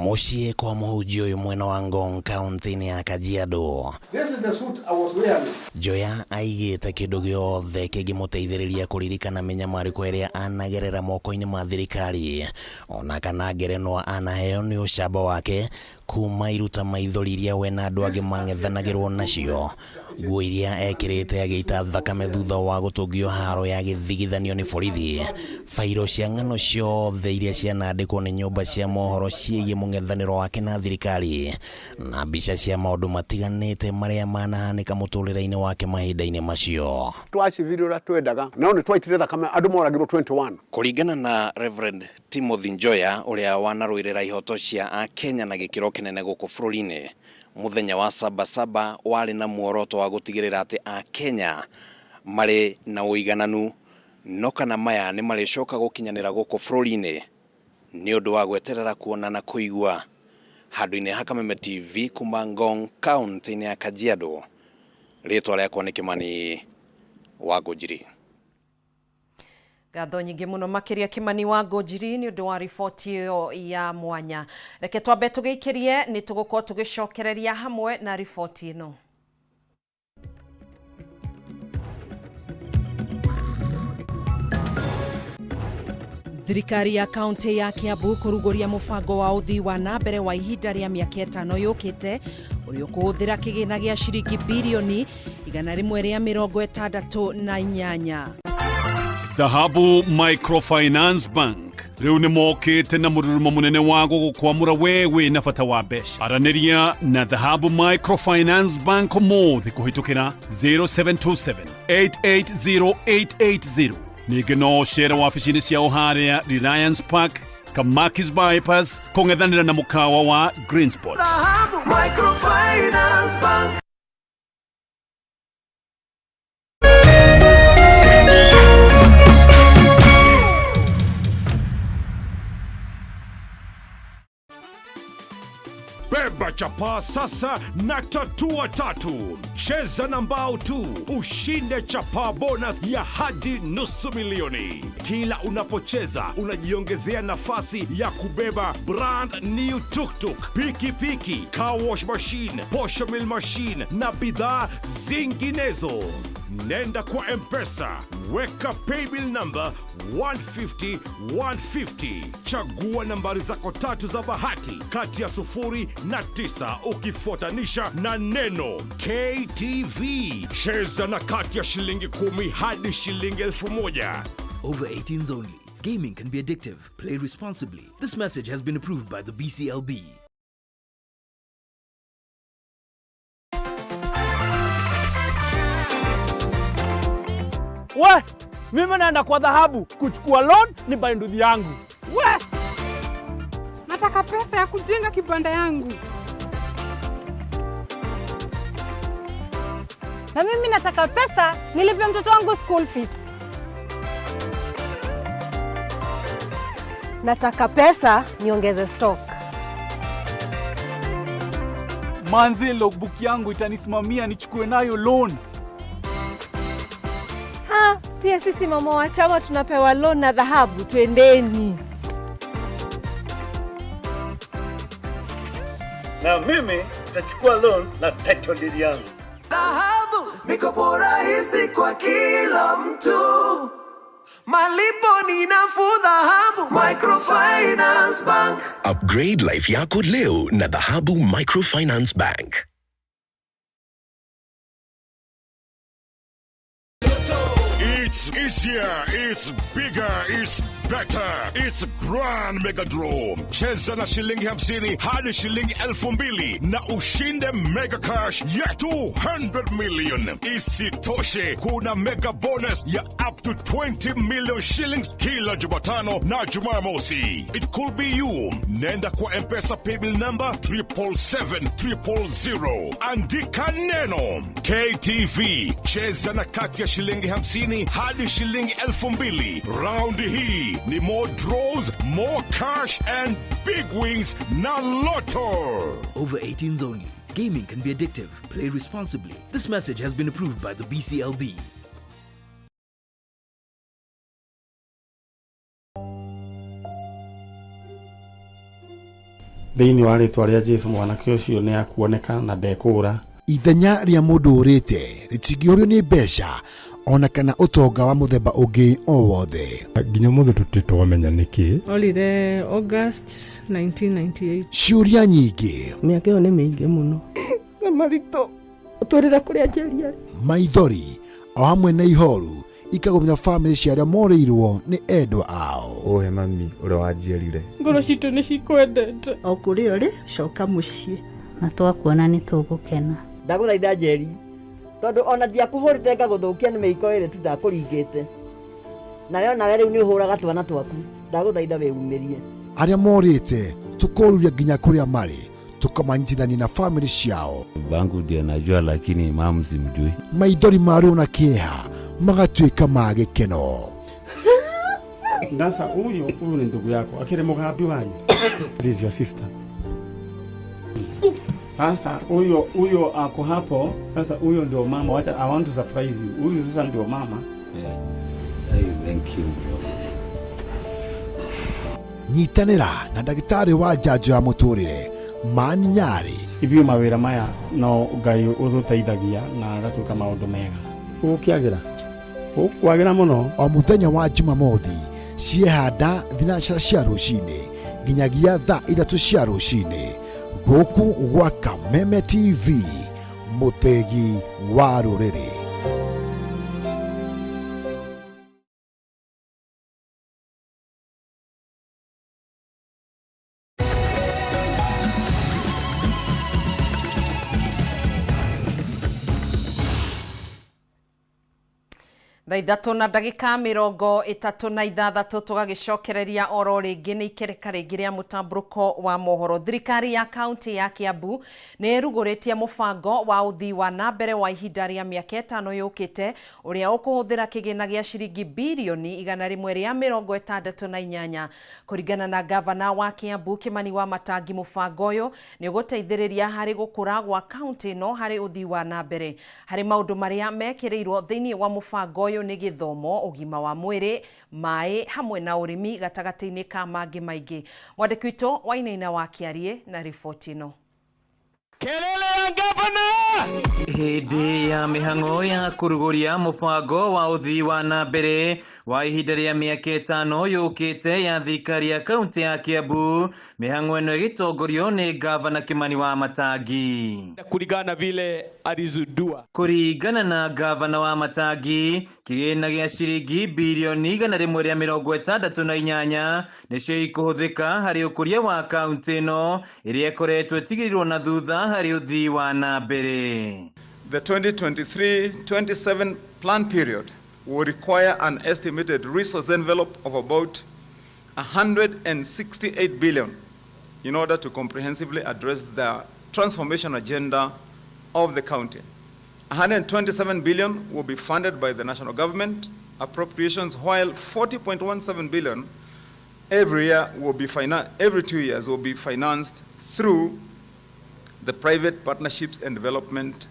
Mũciĩ kwa mũhunjia ũyũ mwena wa Ngong kaunti-inĩ ya Kajiado. This is the suit I was wearing. Njoya aigĩte kĩndũ gĩothe kĩngĩmũteithĩrĩria kũririkana mĩnyamarĩko ĩrĩa anagerera moko-inĩ ma thirikari ona kana ngerenwa anaheo nĩ ũcamba wake kuma iruta maithori iria we na andũ angĩ mang'ethanagĩrwo nacio, nguo iria ekĩrĩte agĩita thakame thutha wa gũtũngio haro ya gĩthigithanio nĩ borithi, bairo cia ng'ano ciothe iria cianandĩkwo nĩ nyũmba cia mohoro ciĩgiĩ mũng'ethanĩro wake na thirikari, na mbica cia maũndũ matiganĩte marĩa manahanĩka mũtũrĩre-inĩ wake mahinda-inĩ macio. Twacivire ũrĩa twendaga no nĩ twaitire thakame andũ moragirwo 21. Kũringana na Reverend Timothy Njoya ũrĩa wanarũĩrĩra ihoto cia Akenya na gĩkĩro kĩnene gũkũ bũrũri-inĩ, mũthenya wa Sabasaba warĩ na muoroto wa gũtigĩrĩra atĩ Akenya marĩ na ũigananu, no kana maya nĩ marĩcoka gũkinyanĩra gũkũ bũrũri-inĩ nĩ ũndũ wa gweterera kuona na kũigua. Handũ-inĩ ha Kameme TV kuma Ngong kaunti-inĩ ya Kajiado, rĩtwa rĩakwa nĩ Kimani wa Ngũnjiri. Ngatho nyingĩ mũno makĩria Kimani wa Ngũnjiri nĩ ũndũ wa riboti ĩyo ya mwanya. Reke twambe tũgĩikĩrie nĩ tũgũkorwo tũgĩcokereria hamwe na riboti ĩno. Thirikari ya kaunti ya Kiambu kũrugũria mũbango wa ũthii wa na mbere wa ihinda rĩa mĩaka 5 yũkĩte ũrĩa ũkũhũthĩra kĩgĩna gĩa ciringi birioni 168. Dhahabu Microfinance Bank rĩu nĩ mokĩte na mũrurumo mũnene wa gũgũkwamũra we wĩ na bata wa mbeca. Aranĩria na Dhahabu Microfinance Bank ũmũthĩ kũhĩtũkĩra 0727 880880. Ningĩ no ũcere wabici-inĩ ciao harĩa Reliance Park, Kamakis Bypass, kũng'ethanĩra na mũkawa wa Greenspot. Dhahabu Microfinance Bank. Beba chapaa sasa na tatua tatu. Cheza na mbao tu ushinde chapaa bonus ya hadi 500,000. Kila unapocheza unajiongezea nafasi ya kubeba brand new tuktuk, pikipiki, car wash machine, posho mill machine na bidhaa zinginezo. Nenda kwa M-Pesa, weka paybill number 150 150. Chagua nambari zako tatu za bahati kati ya 0 na 9 ukifuatanisha na neno KTV. Cheza na kati ya shilingi 10 hadi shilingi 1,000. Over 18s only. Gaming can be addictive. Play responsibly. This message has been approved by the BCLB. We, mimi naenda kwa Dhahabu kuchukua loan ni buy nduthi yangu. We, nataka pesa ya kujenga kibanda yangu. Na mimi nataka pesa nilipe mtoto wangu school fees. Nataka pesa niongeze stock. Manzi, logbook yangu itanisimamia nichukue nayo loan. Ha, pia sisi mama wa chama tunapewa loan na Dhahabu, twendeni. Na mimi nitachukua loan na title deed yangu. Dhahabu, mikopo rahisi kwa kila mtu. Malipo ni nafuu. Dhahabu Microfinance Bank. Upgrade life yako leo na Dhahabu Microfinance Bank. It's easier, it's bigger, it's better. It's Grand Mega Draw. Cheza na shilingi 50 hadi shilingi 2,000 na ushinde mega cash ya 200 million. Isitoshe, kuna mega bonus ya up to 20 million shillings kila Jumatano na Jumamosi. It could be you. Nenda kwa M-Pesa paybill number 777 000. Andika neno KTV. Cheza na kati ya shilingi 50 hadi shilingi 2,000. Raundi hii ni more draws, more cash and big wins na Lotto. Over 18s only. Gaming can be addictive. Play responsibly. This message has been approved by the BCLB. Thĩinĩ wa rĩtwa rĩa Jesu mwanake ũcio nĩ akuoneka na ndekũũra. Ithenya rĩa mũndũ ũrĩte rĩtingĩũrio nĩ mbeca ona kana ũtonga wa mũthemba ũngĩ o wothe. Nginya mũthĩ tũtirĩ twamenya nĩkĩ. Orire August 1998. Ciũria nyingĩ. Mĩaka ĩyo nĩ mĩingĩ mũno. Na maritũ ũtwĩrĩra kũrĩa Njeri arĩ. Maithori o hamwe na ihoru ikagũmĩra bamĩrĩ cia arĩa morĩirwo nĩ endwa ao. Ũhe mami ũrĩa wanjiarire. Ngoro citũ nĩ cikwendete. O kũrĩa ũrĩ, coka mũciĩ. Na twakuona nĩ tũgũkena. Ndagũthaitha Njeri, tondũ ona ndiakũhũrĩte ngagũthũkia nĩ mĩiko ĩrĩ tu ndakũringĩte. Nawe onawe rĩu nĩ ũhũraga twana twaku. Ndagũthaitha wĩumĩrie. Arĩa morĩte tũkoruria nginya kũrĩa marĩ tũkamanyitithania na bamĩrĩ ciao. Babangu ndiye najua, lakini mamu simjui. Maithori ma ruo na kĩeha magatuĩka ma gĩkeno. Sasa huyu huyu ni ndugu yako akiri mugambi wanyu. This is your sister. Sasa huyo huyo ako hapo. Sasa huyo ndio mama. Wacha, I want to surprise you. Huyu sasa ndio mama. Yeah. Hey, thank you bro. Nyitanĩra na ndagĩtarĩ wa njanjo ya mũtũrĩre Mani Nyarĩ. Ithuĩ mawĩra maya no Ngai ũtũteithagia na agatuĩka maũndũ mega. Gũkĩagĩra gũkwagĩra mũno. O mũthenya wa Jumamothi ciehanda thinacara cia rũcinĩ nginyagia thaa ithatũ cia rũcinĩ gũkũ gwa Kameme TV, mũthĩgi wa rũrĩrĩ. Thaa ithatũ na ndagĩka mĩrongo ĩtatũ na ithathatũ tũgagĩcokereria oro rĩngĩ nĩ ikereka rĩngĩ rĩa mũtambũrũko wa mohoro. Thirikari ya kaunti ya Kiambu nĩ ĩrugũrĩtie mũbango wa ũthii wa na mbere wa ihinda rĩa mĩaka ĩtano yũkĩte ũrĩa ũkũhũthĩra kĩgĩna gĩa ciringi birioni 168. Kũringana na gavana wa Kiambu Kimani wa Matangi, mũbango ũyũ nĩ ũgũteithĩrĩria harĩ gũkũra gwa kaunti ĩno harĩ ũthii wa na mbere. Harĩ maũndũ marĩa mekĩrĩirwo thĩinĩ wa mũbango ũyũ nĩ gĩthomo, ũgima wa mwĩrĩ, maĩ hamwe na ũrĩmi gatagatĩ-inĩ ka mangĩ maingĩ. Mwandĩki witũ Wainaina wa Kĩarie na riboti ĩno. Kelele ya gavana. Hĩndĩ ya mĩhang'o ya kũrugũria mũbango wa ũthii wa na mbere wa ihinda rĩa mĩaka ĩtano yũkĩte ya thirikari ya kaunti ya Kiambu, mĩhang'o ĩno ĩgĩtongorio nĩ gavana Kimani wa Matangi. Kulingana na vile alizindua. Kũringana na gavana wa Matangi, kĩgĩna gĩa ciringi birioni 168 nĩcio ikũhũthĩka harĩ ũkũria wa kaunti ĩno ĩrĩa ĩkoretwo ĩtigĩrĩirwo na thutha harĩ ũthii wa na mbere. The 2023-27 plan period will require an estimated resource envelope of about 168 billion in order to comprehensively address the transformation agenda of the county. 127 billion will be funded by the national government appropriations, while 40.17 billion every year will be every 2 years will be financed through the private partnerships and development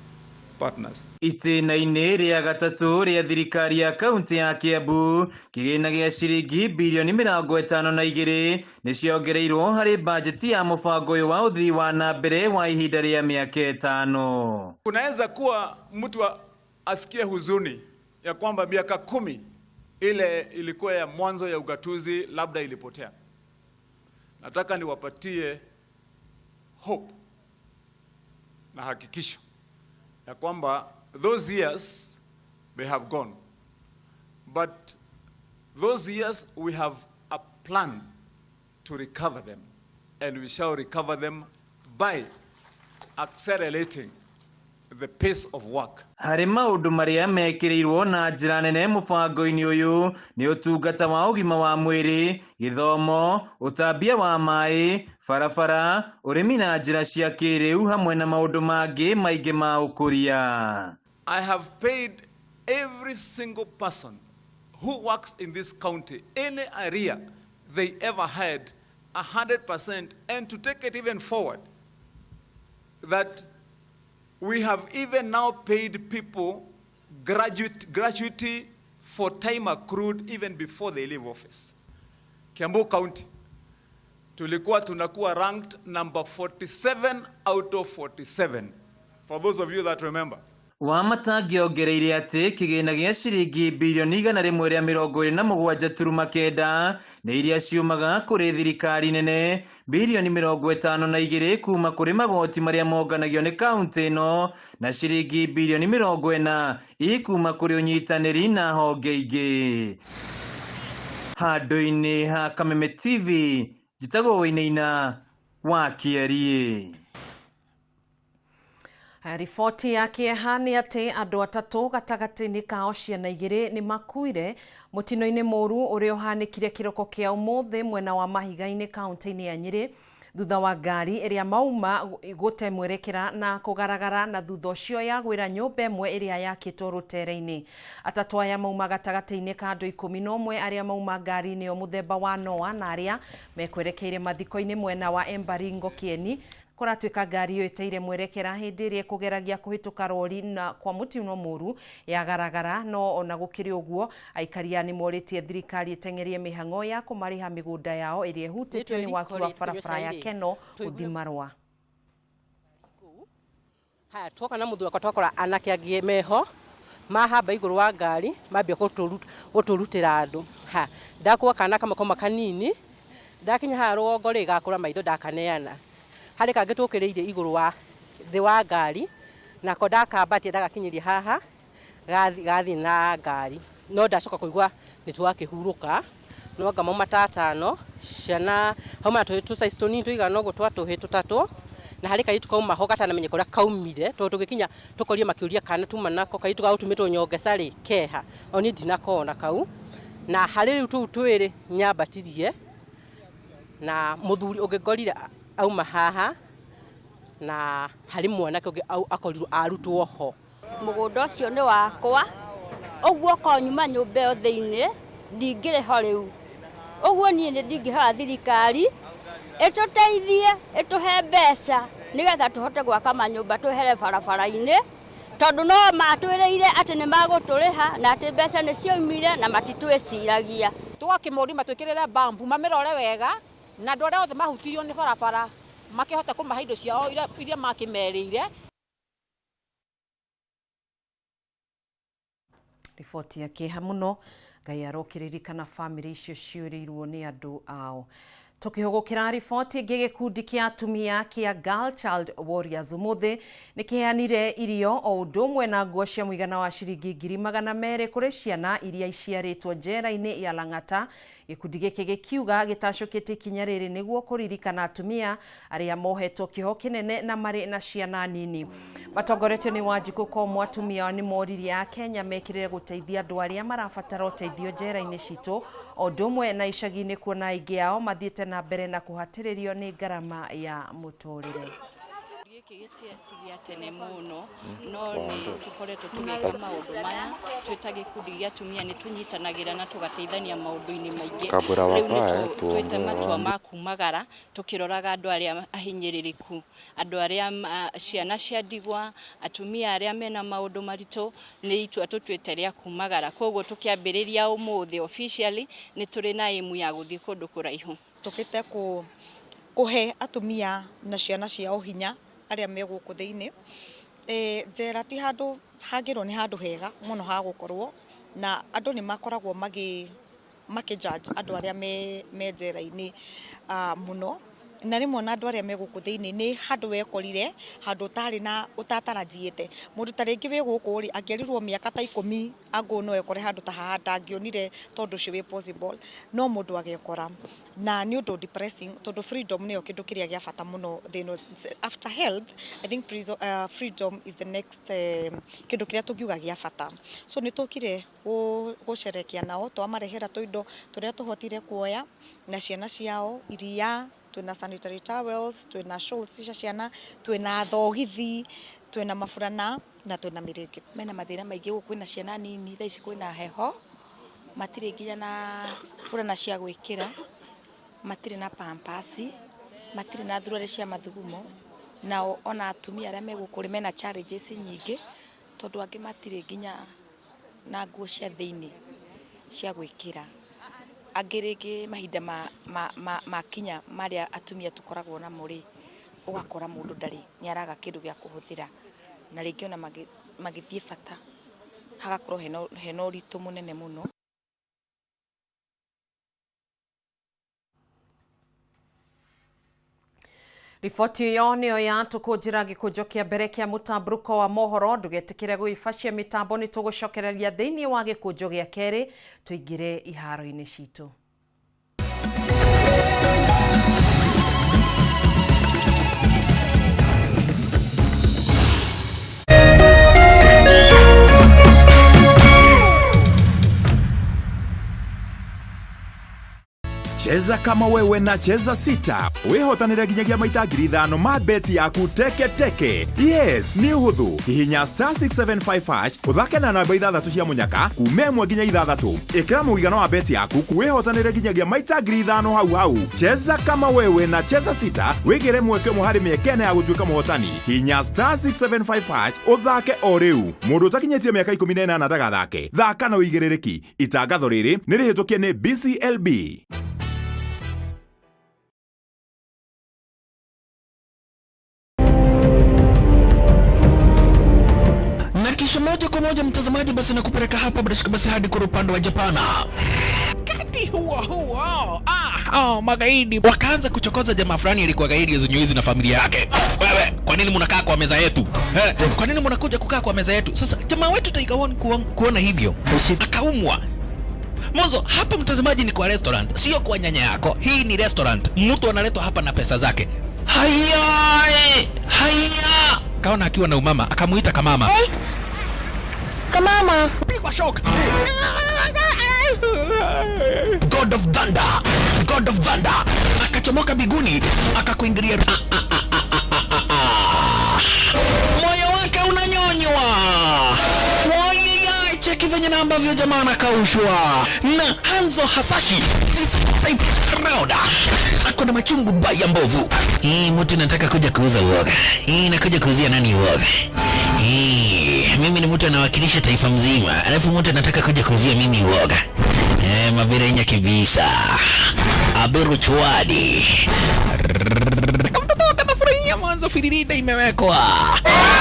partners. Itĩna-inĩ rĩa gatatũ rĩa thirikari ya kaunti ya Kiambu, kĩgĩna gĩa ciringi birioni 52 nĩciongereirwo harĩ bajeti ya mũbango ũyũ wa ũthii wa na mbere wa ihinda rĩa mĩaka ĩtano. Kunaweza kuwa mtu asikie huzuni ya kwamba miaka 10 ile ilikuwa ya mwanzo ya ugatuzi labda ilipotea. Nataka niwapatie hope na hakikisho ya kwamba those years may have gone, but those years we have a plan to recover them, and we shall recover them by accelerating the pace of work. Harĩ maũndũ marĩa mekĩrĩirwo na njĩra nene mũbango-inĩ ũyũ nĩ ũtungata wa ũgima wa mwĩrĩ, gĩthomo, ũtambia wa maĩ, barabara, ũrĩmi na njĩra cia kĩrĩu hamwe na maũndũ mangĩ maingĩ ma ũkũria. I have paid every single person who works in this county, any area they ever had, 100%, and to take it even forward, that we have even now paid people gratuity for time accrued even before they leave office. Kiambu County, Tulikuwa tunakuwa ranked number 47 out of 47. For those of you that remember. Wamatangi ongereire atĩ kĩgĩna gĩa ciringi birioni 127.9 nĩ iria ciumaga kũrĩ thirikari nene, birioni 52 kuma kũrĩ magoti marĩa monganagio nĩ kaunti ĩno na ciringi birioni 40 ikuma kũrĩ ũnyitanĩri na honge ingĩ. Handũ-inĩ ha Kameme TV, njĩtagwo Wainaina wa Kĩeriĩ. Riboti ya kĩeha nĩ atĩ andũ atatũ gatagatĩ-inĩ kao ciana igĩrĩ nĩ makuire mũtino-inĩ mũru ũrĩa ũhanĩkire kĩroko kĩa ũmũthĩ mwena wa Mahiga-inĩ kaunti-inĩ ya Nyĩrĩ thutha wa ngari ĩrĩa mauma gũte mwerekera na kũgaragara na thutha ũcio yagwĩra nyũmba ĩmwe ĩrĩa yakĩtwo rũtere-inĩ. Atatũ aya mauma gatagatĩ-inĩ ka andũ 11 arĩa mauma ngari-inĩ ĩyo mũthemba wa Noah na arĩa mekwerekeire mathiko-inĩ mwena wa Embaringo Kĩeni. Kũratuĩka ngari ĩyo ĩteire mwerekera hĩndĩ ĩrĩa ĩkũgeragia kũhĩtũka rori na kwa mũtino mũru yagaragara. No ona gũkĩrĩ ũguo, aikaria nĩ morĩtie thirikari ĩteng'erie mĩhang'o ya kũmarĩha mĩgũnda yao ĩrĩa ĩhutĩtio nĩ waki wa barabara ya Keno gũthiĩ Marũa. Haya, twoka na mũthuri wakwa twakora anake angĩ meho mahamba igũrũ wa ngari mambia gũtũrutĩra andũ. Ha, ndakua kana kamwe kauma kanini, ndakinya haha rũgongo rĩ gakũra maitho ndakaneana. Harĩ kangĩ tũkĩrĩire igũrũ wa thĩ wa ngari nako ndakambatia ndagakinyĩria haha gathiĩ na ngari, no ndacoka kũigua nĩ twakĩhurũka no anga mauma ta atano ciana hauma tũhĩ tũ size tũnini tũigana ũguo twa tũhĩ tũtatũ, na harĩ kairĩtu kauma ho gatanamenyeka ũrĩa kaumire tondũ tũgĩkinya tũkoria makĩũria kana tuma nako kairĩtu gagũtumĩtwo nyongeca rĩ keha o niĩ ndinakona kau, na harĩ rĩu tũu twĩrĩ nyambatirie na mũthuri ũngĩ ngorire auma haha na harĩ mwanake ũngĩ akorirwo arutwo ho. Mũgũnda ũcio nĩ wakwa, ũguo okorwo nyuma nyũmba ĩyo thĩinĩ ndingĩrĩ ho rĩu, ũguo niĩ nĩ ndingĩhoya thirikari ĩtũteithie ĩtũhe mbeca nĩgetha tũhote gwaka manyũmba twehere barabara-inĩ, tondũ no matwĩrĩire atĩ nĩ magũtũrĩha na atĩ mbeca nĩ cioimire na matitwĩciragia. Tũgakĩmoria matwĩkĩrĩre bambu mamĩrore wega na andũ arĩa othe mahutirio nĩ barabara makĩhote kũmahe indo ciao iria makĩmerĩire. Riboti ya kĩeha mũno, Ngai arokĩririkana bamĩrĩ icio ciũrĩirwo nĩ andũ ao. Tukihugukira riboti ĩngĩ, gĩkundi kĩa atumia kĩa Girl Child Warriors ũmũthĩ nĩ kĩheanire irio o ũndũ ũmwe na nguo cia mũigana wa ciringi 200,000 kũrĩ ciana iria iciarĩtwo njera-inĩ ya Lang'ata. Gĩkundi gĩkĩ gĩkiuga gĩtacũkĩtie ikinya rĩrĩ nĩguo kũririkana atumia arĩa mohetwo kĩoho kĩnene na marĩ na ciana nini. Matongoretio nĩ Wanjikũ Komũ, atumia nĩ moririe Akenya mekĩrĩre gũteithia andũ arĩa marabatara ũteithio njera-inĩ citũ o ũndũ ũmwe na icagi-inĩ, kuona aingĩ ao mathiĩte na mbere na kũhatĩrĩrio nĩ ngarama ya mũtũrĩre. Gĩkĩ ti gĩa tene mũno, no nĩ tũkoretwo tũgĩka maũndũ maya twĩ ta gĩkundi gĩa atumia, nĩ tũnyitanagĩra na tũgateithania maũndũ-inĩ maingĩ. Rĩu nĩ twĩte matua ma kumagara tũkĩroraga andũ arĩa ahinyĩrĩrĩku, andũ arĩa ciana cia ndigwa, atumia arĩa mena maũndũ maritũ, nĩ itua tũtuĩte rĩa kumagara. Koguo tũkĩambĩrĩria ũmũthĩ officially nĩ tũrĩ na aim ya gũthiĩ kũndũ kũraihu. Tũkĩte kũhe atumia na ciana ciao hinya arĩa me gũkũ thĩinĩ. Njera ti handũ hangĩrwo nĩ handũ hega mũno ha gũkorwo, na andũ nĩ makoragwo makĩ judge andũ arĩa me njera-inĩ mũno, na rĩmwe ona andũ arĩa me gũkũ thĩinĩ nĩ handũ wekorire handũ ũtarĩ na ũtatarajiĩte. Mũndũ ta rĩngĩ wĩ gũkũ rĩ angĩerirwo mĩaka ta 10 angũ no ekore handũ ta haha ndangĩonire tondũ ũcio wĩ possible, no mũndũ agekora na nĩ ũndũ depressing tondũ freedom nĩyo kĩndũ kĩrĩa gĩa bata mũno thĩ ĩno. After health, I think freedom is the next kĩndũ kĩrĩa tũngiuga gĩa bata. So nĩ tũkire gũcerekea nao, twamarehera tũindo tũrĩa tũhotire kuoya na ciana ciao, iria, twĩna sanitary towels, twĩna shawls cia ciana, twĩna thogithi, twĩna maburana na twĩna mĩrĩngĩti. Mena mathĩna maingĩ gũkũ, kwĩna ciana nini, thaa ici kwĩna heho, matirĩ nginya na burana cia gwĩkĩra, matirĩ na pampers, matirĩ na thuruarĩ cia mathugumo, nao ona atumia arĩa me gũkũ rĩ mena challenges nyingĩ tondũ angĩ matirĩ nginya na nguo cia thĩinĩ cia gwĩkĩra. Angĩ rĩngĩ mahinda makinya marĩa atumia tũkoragwo namo rĩ, ũgakora mũndũ ndarĩ nĩ araga kĩndũ gĩa kũhũthĩra, na rĩngĩ ona magĩthiĩ bata hagakorwo hena ũritũ mũnene mũno. Riboti ĩyo nĩyo yatũkũnjĩra gĩkũnjo kĩa mbere kĩa mũtambũrũko wa mohoro. Ndũgetĩkĩre gũibacia mĩtambo, nĩ tũgũcokereria thĩinĩ wa gĩkũnjo gĩa kerĩ tũingĩre iharo-inĩ citũ. Cheza kama wewe na Cheza Sita wihotanire nginyagia maita 5,000 ma beti yaku teke teke. Yes, nĩ ũhũthũ. Hihinya star 675 hash ũthake na namba 6 cia mũnyaka kuma 1 nginya 6. Ĩkĩra mũigana wa beti yaku wihotanire nginyagia maita 5,000 hau hau. Cheza kama wewe na Cheza Sita wĩgĩre mweke ũmwe harĩ mĩeke ĩna ya gũtuĩka mũhotani. Hihinya star 675 hash ũthake o rĩu. Mũndũ ũtakinyĩtie mĩaka 18 ndagathake. Thaka na ũigĩrĩrĩki. Itangatho rĩrĩ nĩ rĩhĩtũkie nĩ BCLB. Na kisha moja kwa moja mtazamaji, basi nakupeleka hapa bila shaka basi hadi kwa upande wa Japana. Wakati huo huo, magaidi wakaanza kuchokoza jamaa fulani alikuwa gaidi ya Zunyuizi na familia yake. Wewe, kwa nini mnakaa kwa meza yetu? Kwa nini mnakuja kukaa kwa meza yetu? Sasa jamaa wetu Tiger One kuona hivyo akaumwa. Mwanzo hapa mtazamaji ni kwa restaurant, sio kwa nyanya yako. Hii ni restaurant, mtu analetwa hapa na pesa zake. Haya, haya. Kaona akiwa na umama, akamuita kamama. Hey. Kamama. Pigwa shock. God of Thunder, God of Thunder. Akachomoka biguni, akakuingilia. Moyo wake unanyonywa. Cheki venye na ambavyo jamaa anakaushwa na Hanzo Hasashi is type round. Ako na machungu baya mbovu. Hii mtu nataka kuja kuuza uoga. Hii nakuja kuuzia nani uoga? Hii mimi ni mtu anawakilisha taifa mzima, alafu mtu anataka kuja kuuzia mimi uoga. Mabirenya kibisa. Aberu chwadi. Kanafurahia mwanzo firirida imewekwa.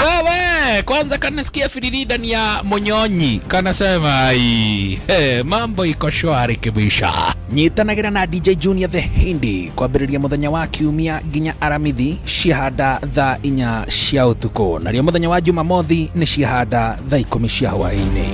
Wewe kwanza kanasikia firirida ni ya Monyonyi, kanasema ai, mambo iko shwari kibisha. Nyitanagira na DJ Junior the Hindi kwambĩrĩria mũthenya wa kiumia nginya Aramithi ciahanda thaa 4 cia ũtukũ, narĩo mũthenya wa Jumamothi nĩ ciahanda thaa 10 cia hwaĩ-inĩ.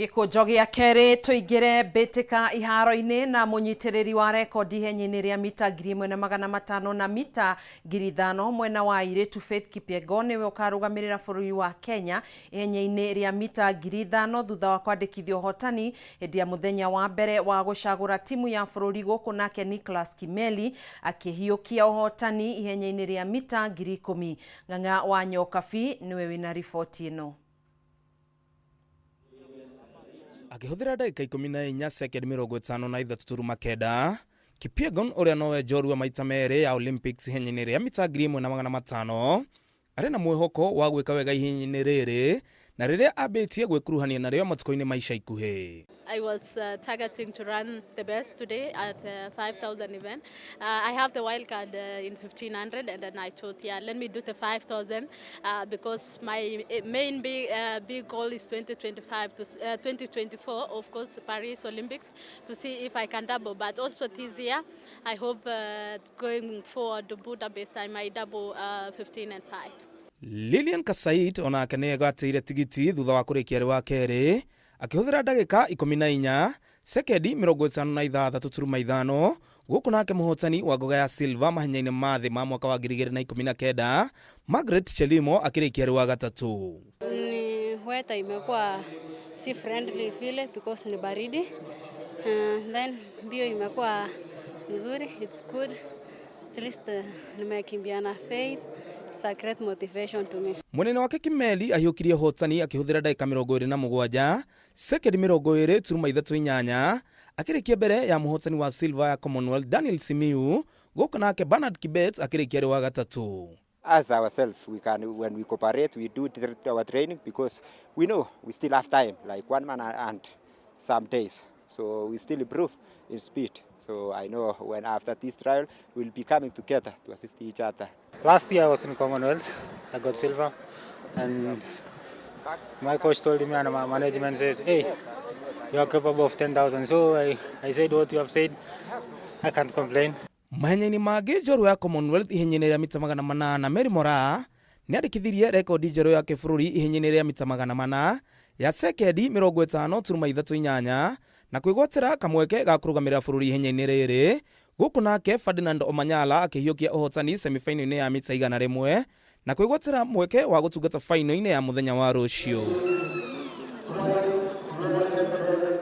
Gĩkũnjo gĩa kerĩ tũingĩre mbĩtĩka iharo-inĩ na mũnyitĩrĩri wa rekondi ihenya-inĩ rĩa mita 1500 na mita 5000 mwena wa airĩtu Faith Kipyegon nĩwe ũkarũgamĩrĩra bũrũri wa Kenya ihenya-inĩ rĩa mita 5000 thutha wa kwandĩkithia ũhotani hĩndĩ ya mũthenya wa mbere wa gũcagũra timu ya bũrũri gũkũ, nake Nicholas Kimeli akĩhiũkia ũhotani ihenya-inĩ rĩa mita 10,000. Ng'ang'a wa Nyokabi nĩwe wĩna riboti ĩno. Akĩhũthĩra ndagĩka 14 second 53.9, Kipyegon ũrĩa nowe njorua maita merĩ ya Olympics ihenya-inĩ rĩa mita 1500 arĩ na mwĩhoko wa gwĩka wega ihenya-inĩ rĩrĩ na rĩrĩa ambĩtie gwĩkuruhania narĩo matukũ-inĩ ma ica ikuhĩ. I was targeting to run the best today at 5,000 event. I have the wild card in 1,500, and then I thought, yeah, let me do the 5,000 because my main big goal is 2025 to 2024, of course, Paris Olympics, to see if I can double. But also this year, I hope going forward to Budapest, I might double 15 and 5. Lilian Kasait onake nĩ egwatĩire tigiti thutha wa kũrĩkia arĩ wa kerĩ akĩhũthĩra ndagĩka 14 sekendi 56.5, gũkũ nake mũhotani wa ngoga ya silver mahenya-inĩ ma thĩ ma mwaka wa 2019 Margaret Chelimo akĩrĩkia arĩ wa gatatũ. Ni weather imekuwa si friendly vile because ni baridi. Then mbio imekuwa mzuri, it's good. At least nimekimbia na Faith. It's a great motivation to me. Mwena-inĩ wake Kimeli ahiũkirie ũhotani akĩhũthĩra ndagĩka 27 sekendi 20.38 akĩrĩkia mbere ya mũhotani wa silver ya Commonwealth Daniel Simiu, gũkũ nake Bernard Kibet akĩrĩkia arĩ wa gatatũ. As ourselves, we can, when we cooperate, we do our training because we know we still have time, like 1 month and some days. So we still improve in speed. So I know when after this trial, we'll be coming together to assist each other. Last year I was in Commonwealth. I got silver, and my coach told me and my management says, "Hey, you are capable of 10,000." So I said what you have said. I can't complain. Mahenya-inĩ mangĩ njorua ya Commonwealth ihenya-inĩ rĩa mita 800, Mary Moraa nĩandĩkithirie rekondi njerũ ya kĩbũrũri ihenya-inĩ rĩa mita 400 ya sekendi 50.38 na kwĩgwatĩra kamweke ga kũrũgamĩrĩra bũrũri ihenya-inĩ rĩrĩ, gũkũ nake Ferdinand Omanyala akĩhiũkia ũhotani semifinal-inĩ ya mita 100 na kwĩgwatĩra mweke wa gũtungata final-inĩ ya mũthenya wa rũciũ.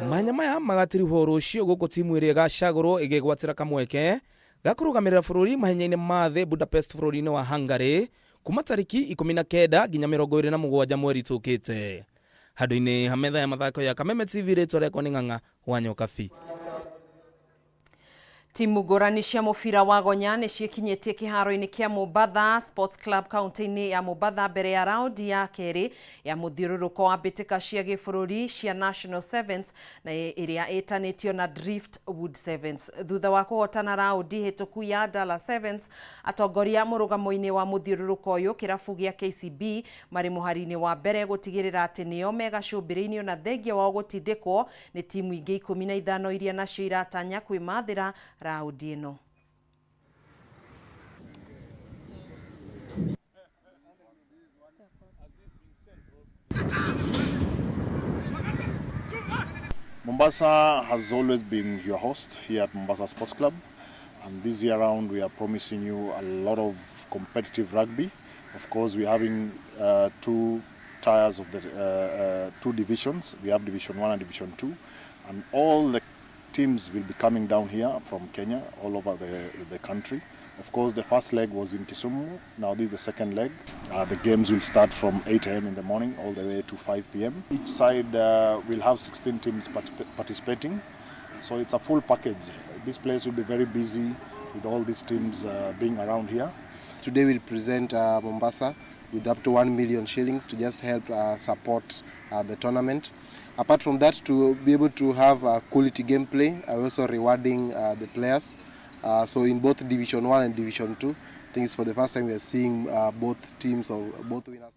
Mahenya maya magatirihwo rũciũ, gũkũ timu ĩrĩa ĩgacagũrwo ĩgĩgwatĩra kamweke ga kũrũgamĩrĩra bũrũri mahenya-inĩ ma thĩ Budapest bũrũri-inĩ wa Hungary kuma tarĩki 19 nginya 27 mweri tũkĩte. Handũ-inĩ ha metha ya mathako ya Kameme TV, rĩtwa rĩakwa nĩ Ng'ang'a wa Nyokabi. Timu ngũrani cia mũbira wa gonya nĩ ciĩkinyĩtie kĩharo-inĩ kĩa Mombatha Sports Club kaunti-inĩ ya Mombatha mbere ya raundi ya kerĩ ya mũthiũrũrũko wa mbĩtĩka cia gĩbũrũri cia National Sevens na ĩrĩa ĩtanĩtio na Driftwood Sevens. Thutha wa kũhotana raundi hĩtũku ya Dala Sevens, atongoria mũrũgamo-inĩ wa mũthiũrũrũko ũyũ kĩrabu gĩa KCB marĩ mũhari-inĩ wa mbere gũtigĩrĩra atĩ nĩo megacũmbĩrĩ-inĩ ona thengia wao gũtindĩkwo nĩ timu ingĩ 15 iria nacio iratanya kwĩmathĩra raundi ĩno. Mombasa has always been your host here at Mombasa Sports Club, and this year round we are promising you a lot of competitive rugby. Of course, we're having two tiers of the two divisions. We have Division 1 and Division 2, and all the teams will be coming down here from Kenya, all over the country. Of course, the first leg was in Kisumu. Now this is the second leg. The games will start from 8 a.m. in the morning all the way to 5 p.m. Each side will have 16 teams participating. So it's a full package. This place will be very busy with all these teams being around here. Today we'll present Mombasa with up to 1 million shillings to just help support the tournament. Apart from that, to be able to have quality gameplay, also rewarding the players. So in both Division 1 and Division 2, I think it's for the first time we are seeing both teams or both winners.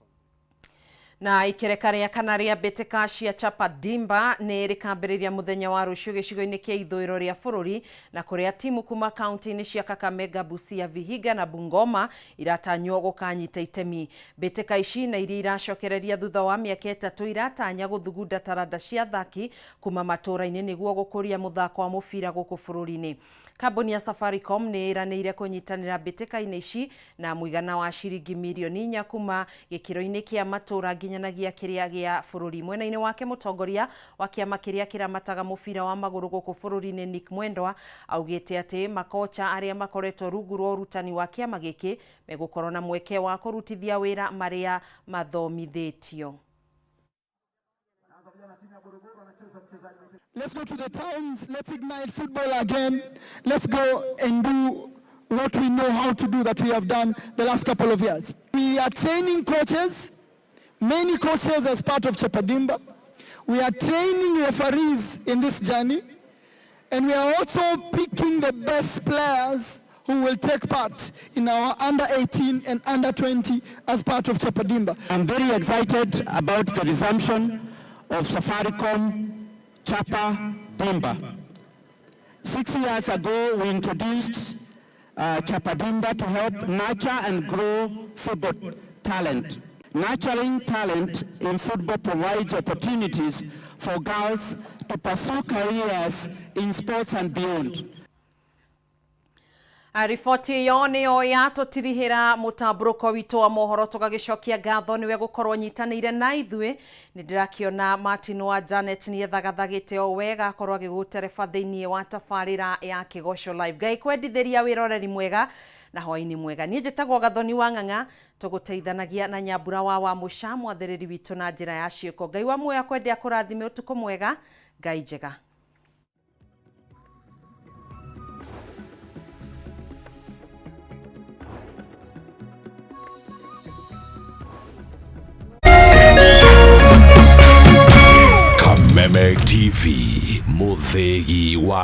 Na ikereka rĩa kana rĩa mbĩtĩka cia Chapa Dimba nĩ rĩkambĩrĩria mũthenya wa rũciũ gĩcigo-inĩ kĩa ithũĩro rĩa bũrũri, na kũrĩa timu kuma kaunti-inĩ cia Kakamega, Busia, Vihiga na Bungoma iratanywo gũkanyita itemi. Mbĩtĩka ici na iria iracokereria thutha wa mĩaka 3 iratanya gũthugunda taranda cia athaki kuma matũũra-inĩ nĩguo gũkũria mũthako wa mũbira gũkũ bũrũri-inĩ. Kambuni ya Safaricom nĩ ĩranĩire kũnyitanĩra mbĩtĩka-inĩ ici na mũigana wa ciringi mirioni 4 kuma gĩkĩro-inĩ kĩa matũũra nginyanagia kĩrĩa gĩa bũrũri. Mwena-inĩ wake, mũtongoria wa kĩama kĩrĩa kĩramataga mũbira wa magũrũ gũkũ bũrũri-inĩ Nick Mwendwa augĩte atĩ makocha arĩa makoretwo rungu rwa ũrutani wa kĩama gĩkĩ megũkorwo na mweke wa kũrutithia wĩra marĩa mathomithĩtio. Let's go to the towns. Let's ignite football again. Let's go and do what we know how to do that we have done the last couple of years. We are training coaches, many coaches as part of Chapadimba. We are training referees in this journey. And we are also picking the best players who will take part in our under 18 and under 20 as part of Chapadimba. I'm very excited about the resumption of Safaricom Chapa Dimba. 6 years ago, we introduced Chapa Dimba to help nurture and grow football talent. Nurturing talent in football provides opportunities for girls to pursue careers in sports and beyond. Riboti ĩyo nĩyo yatũtirihĩra mũtambũrũko witũ wa mohoro, tũgagĩcokia ngatho nĩwe gũkorwo nyitanĩire na ithuĩ. Nĩ ndĩrakĩona Martin wa Janet nĩ ethagathagĩte o wega akorwo agĩgũtereba thĩinĩ wa tabarĩra ya Kĩgoco Live. Ngai kwendithĩria wĩroreri mwega na hwaĩ-inĩ mwega. Niĩ njĩtagwo Gathoni wa Ng'ang'a, tũgũteithanagia na Nyambura wa Wamũca, mwathĩrĩri witũ na njĩra ya ciĩko. Ngai wa muoyo akwende akũrathime, ũtukũ mwega, Ngai njega. Kameme TV, mũthĩgi wa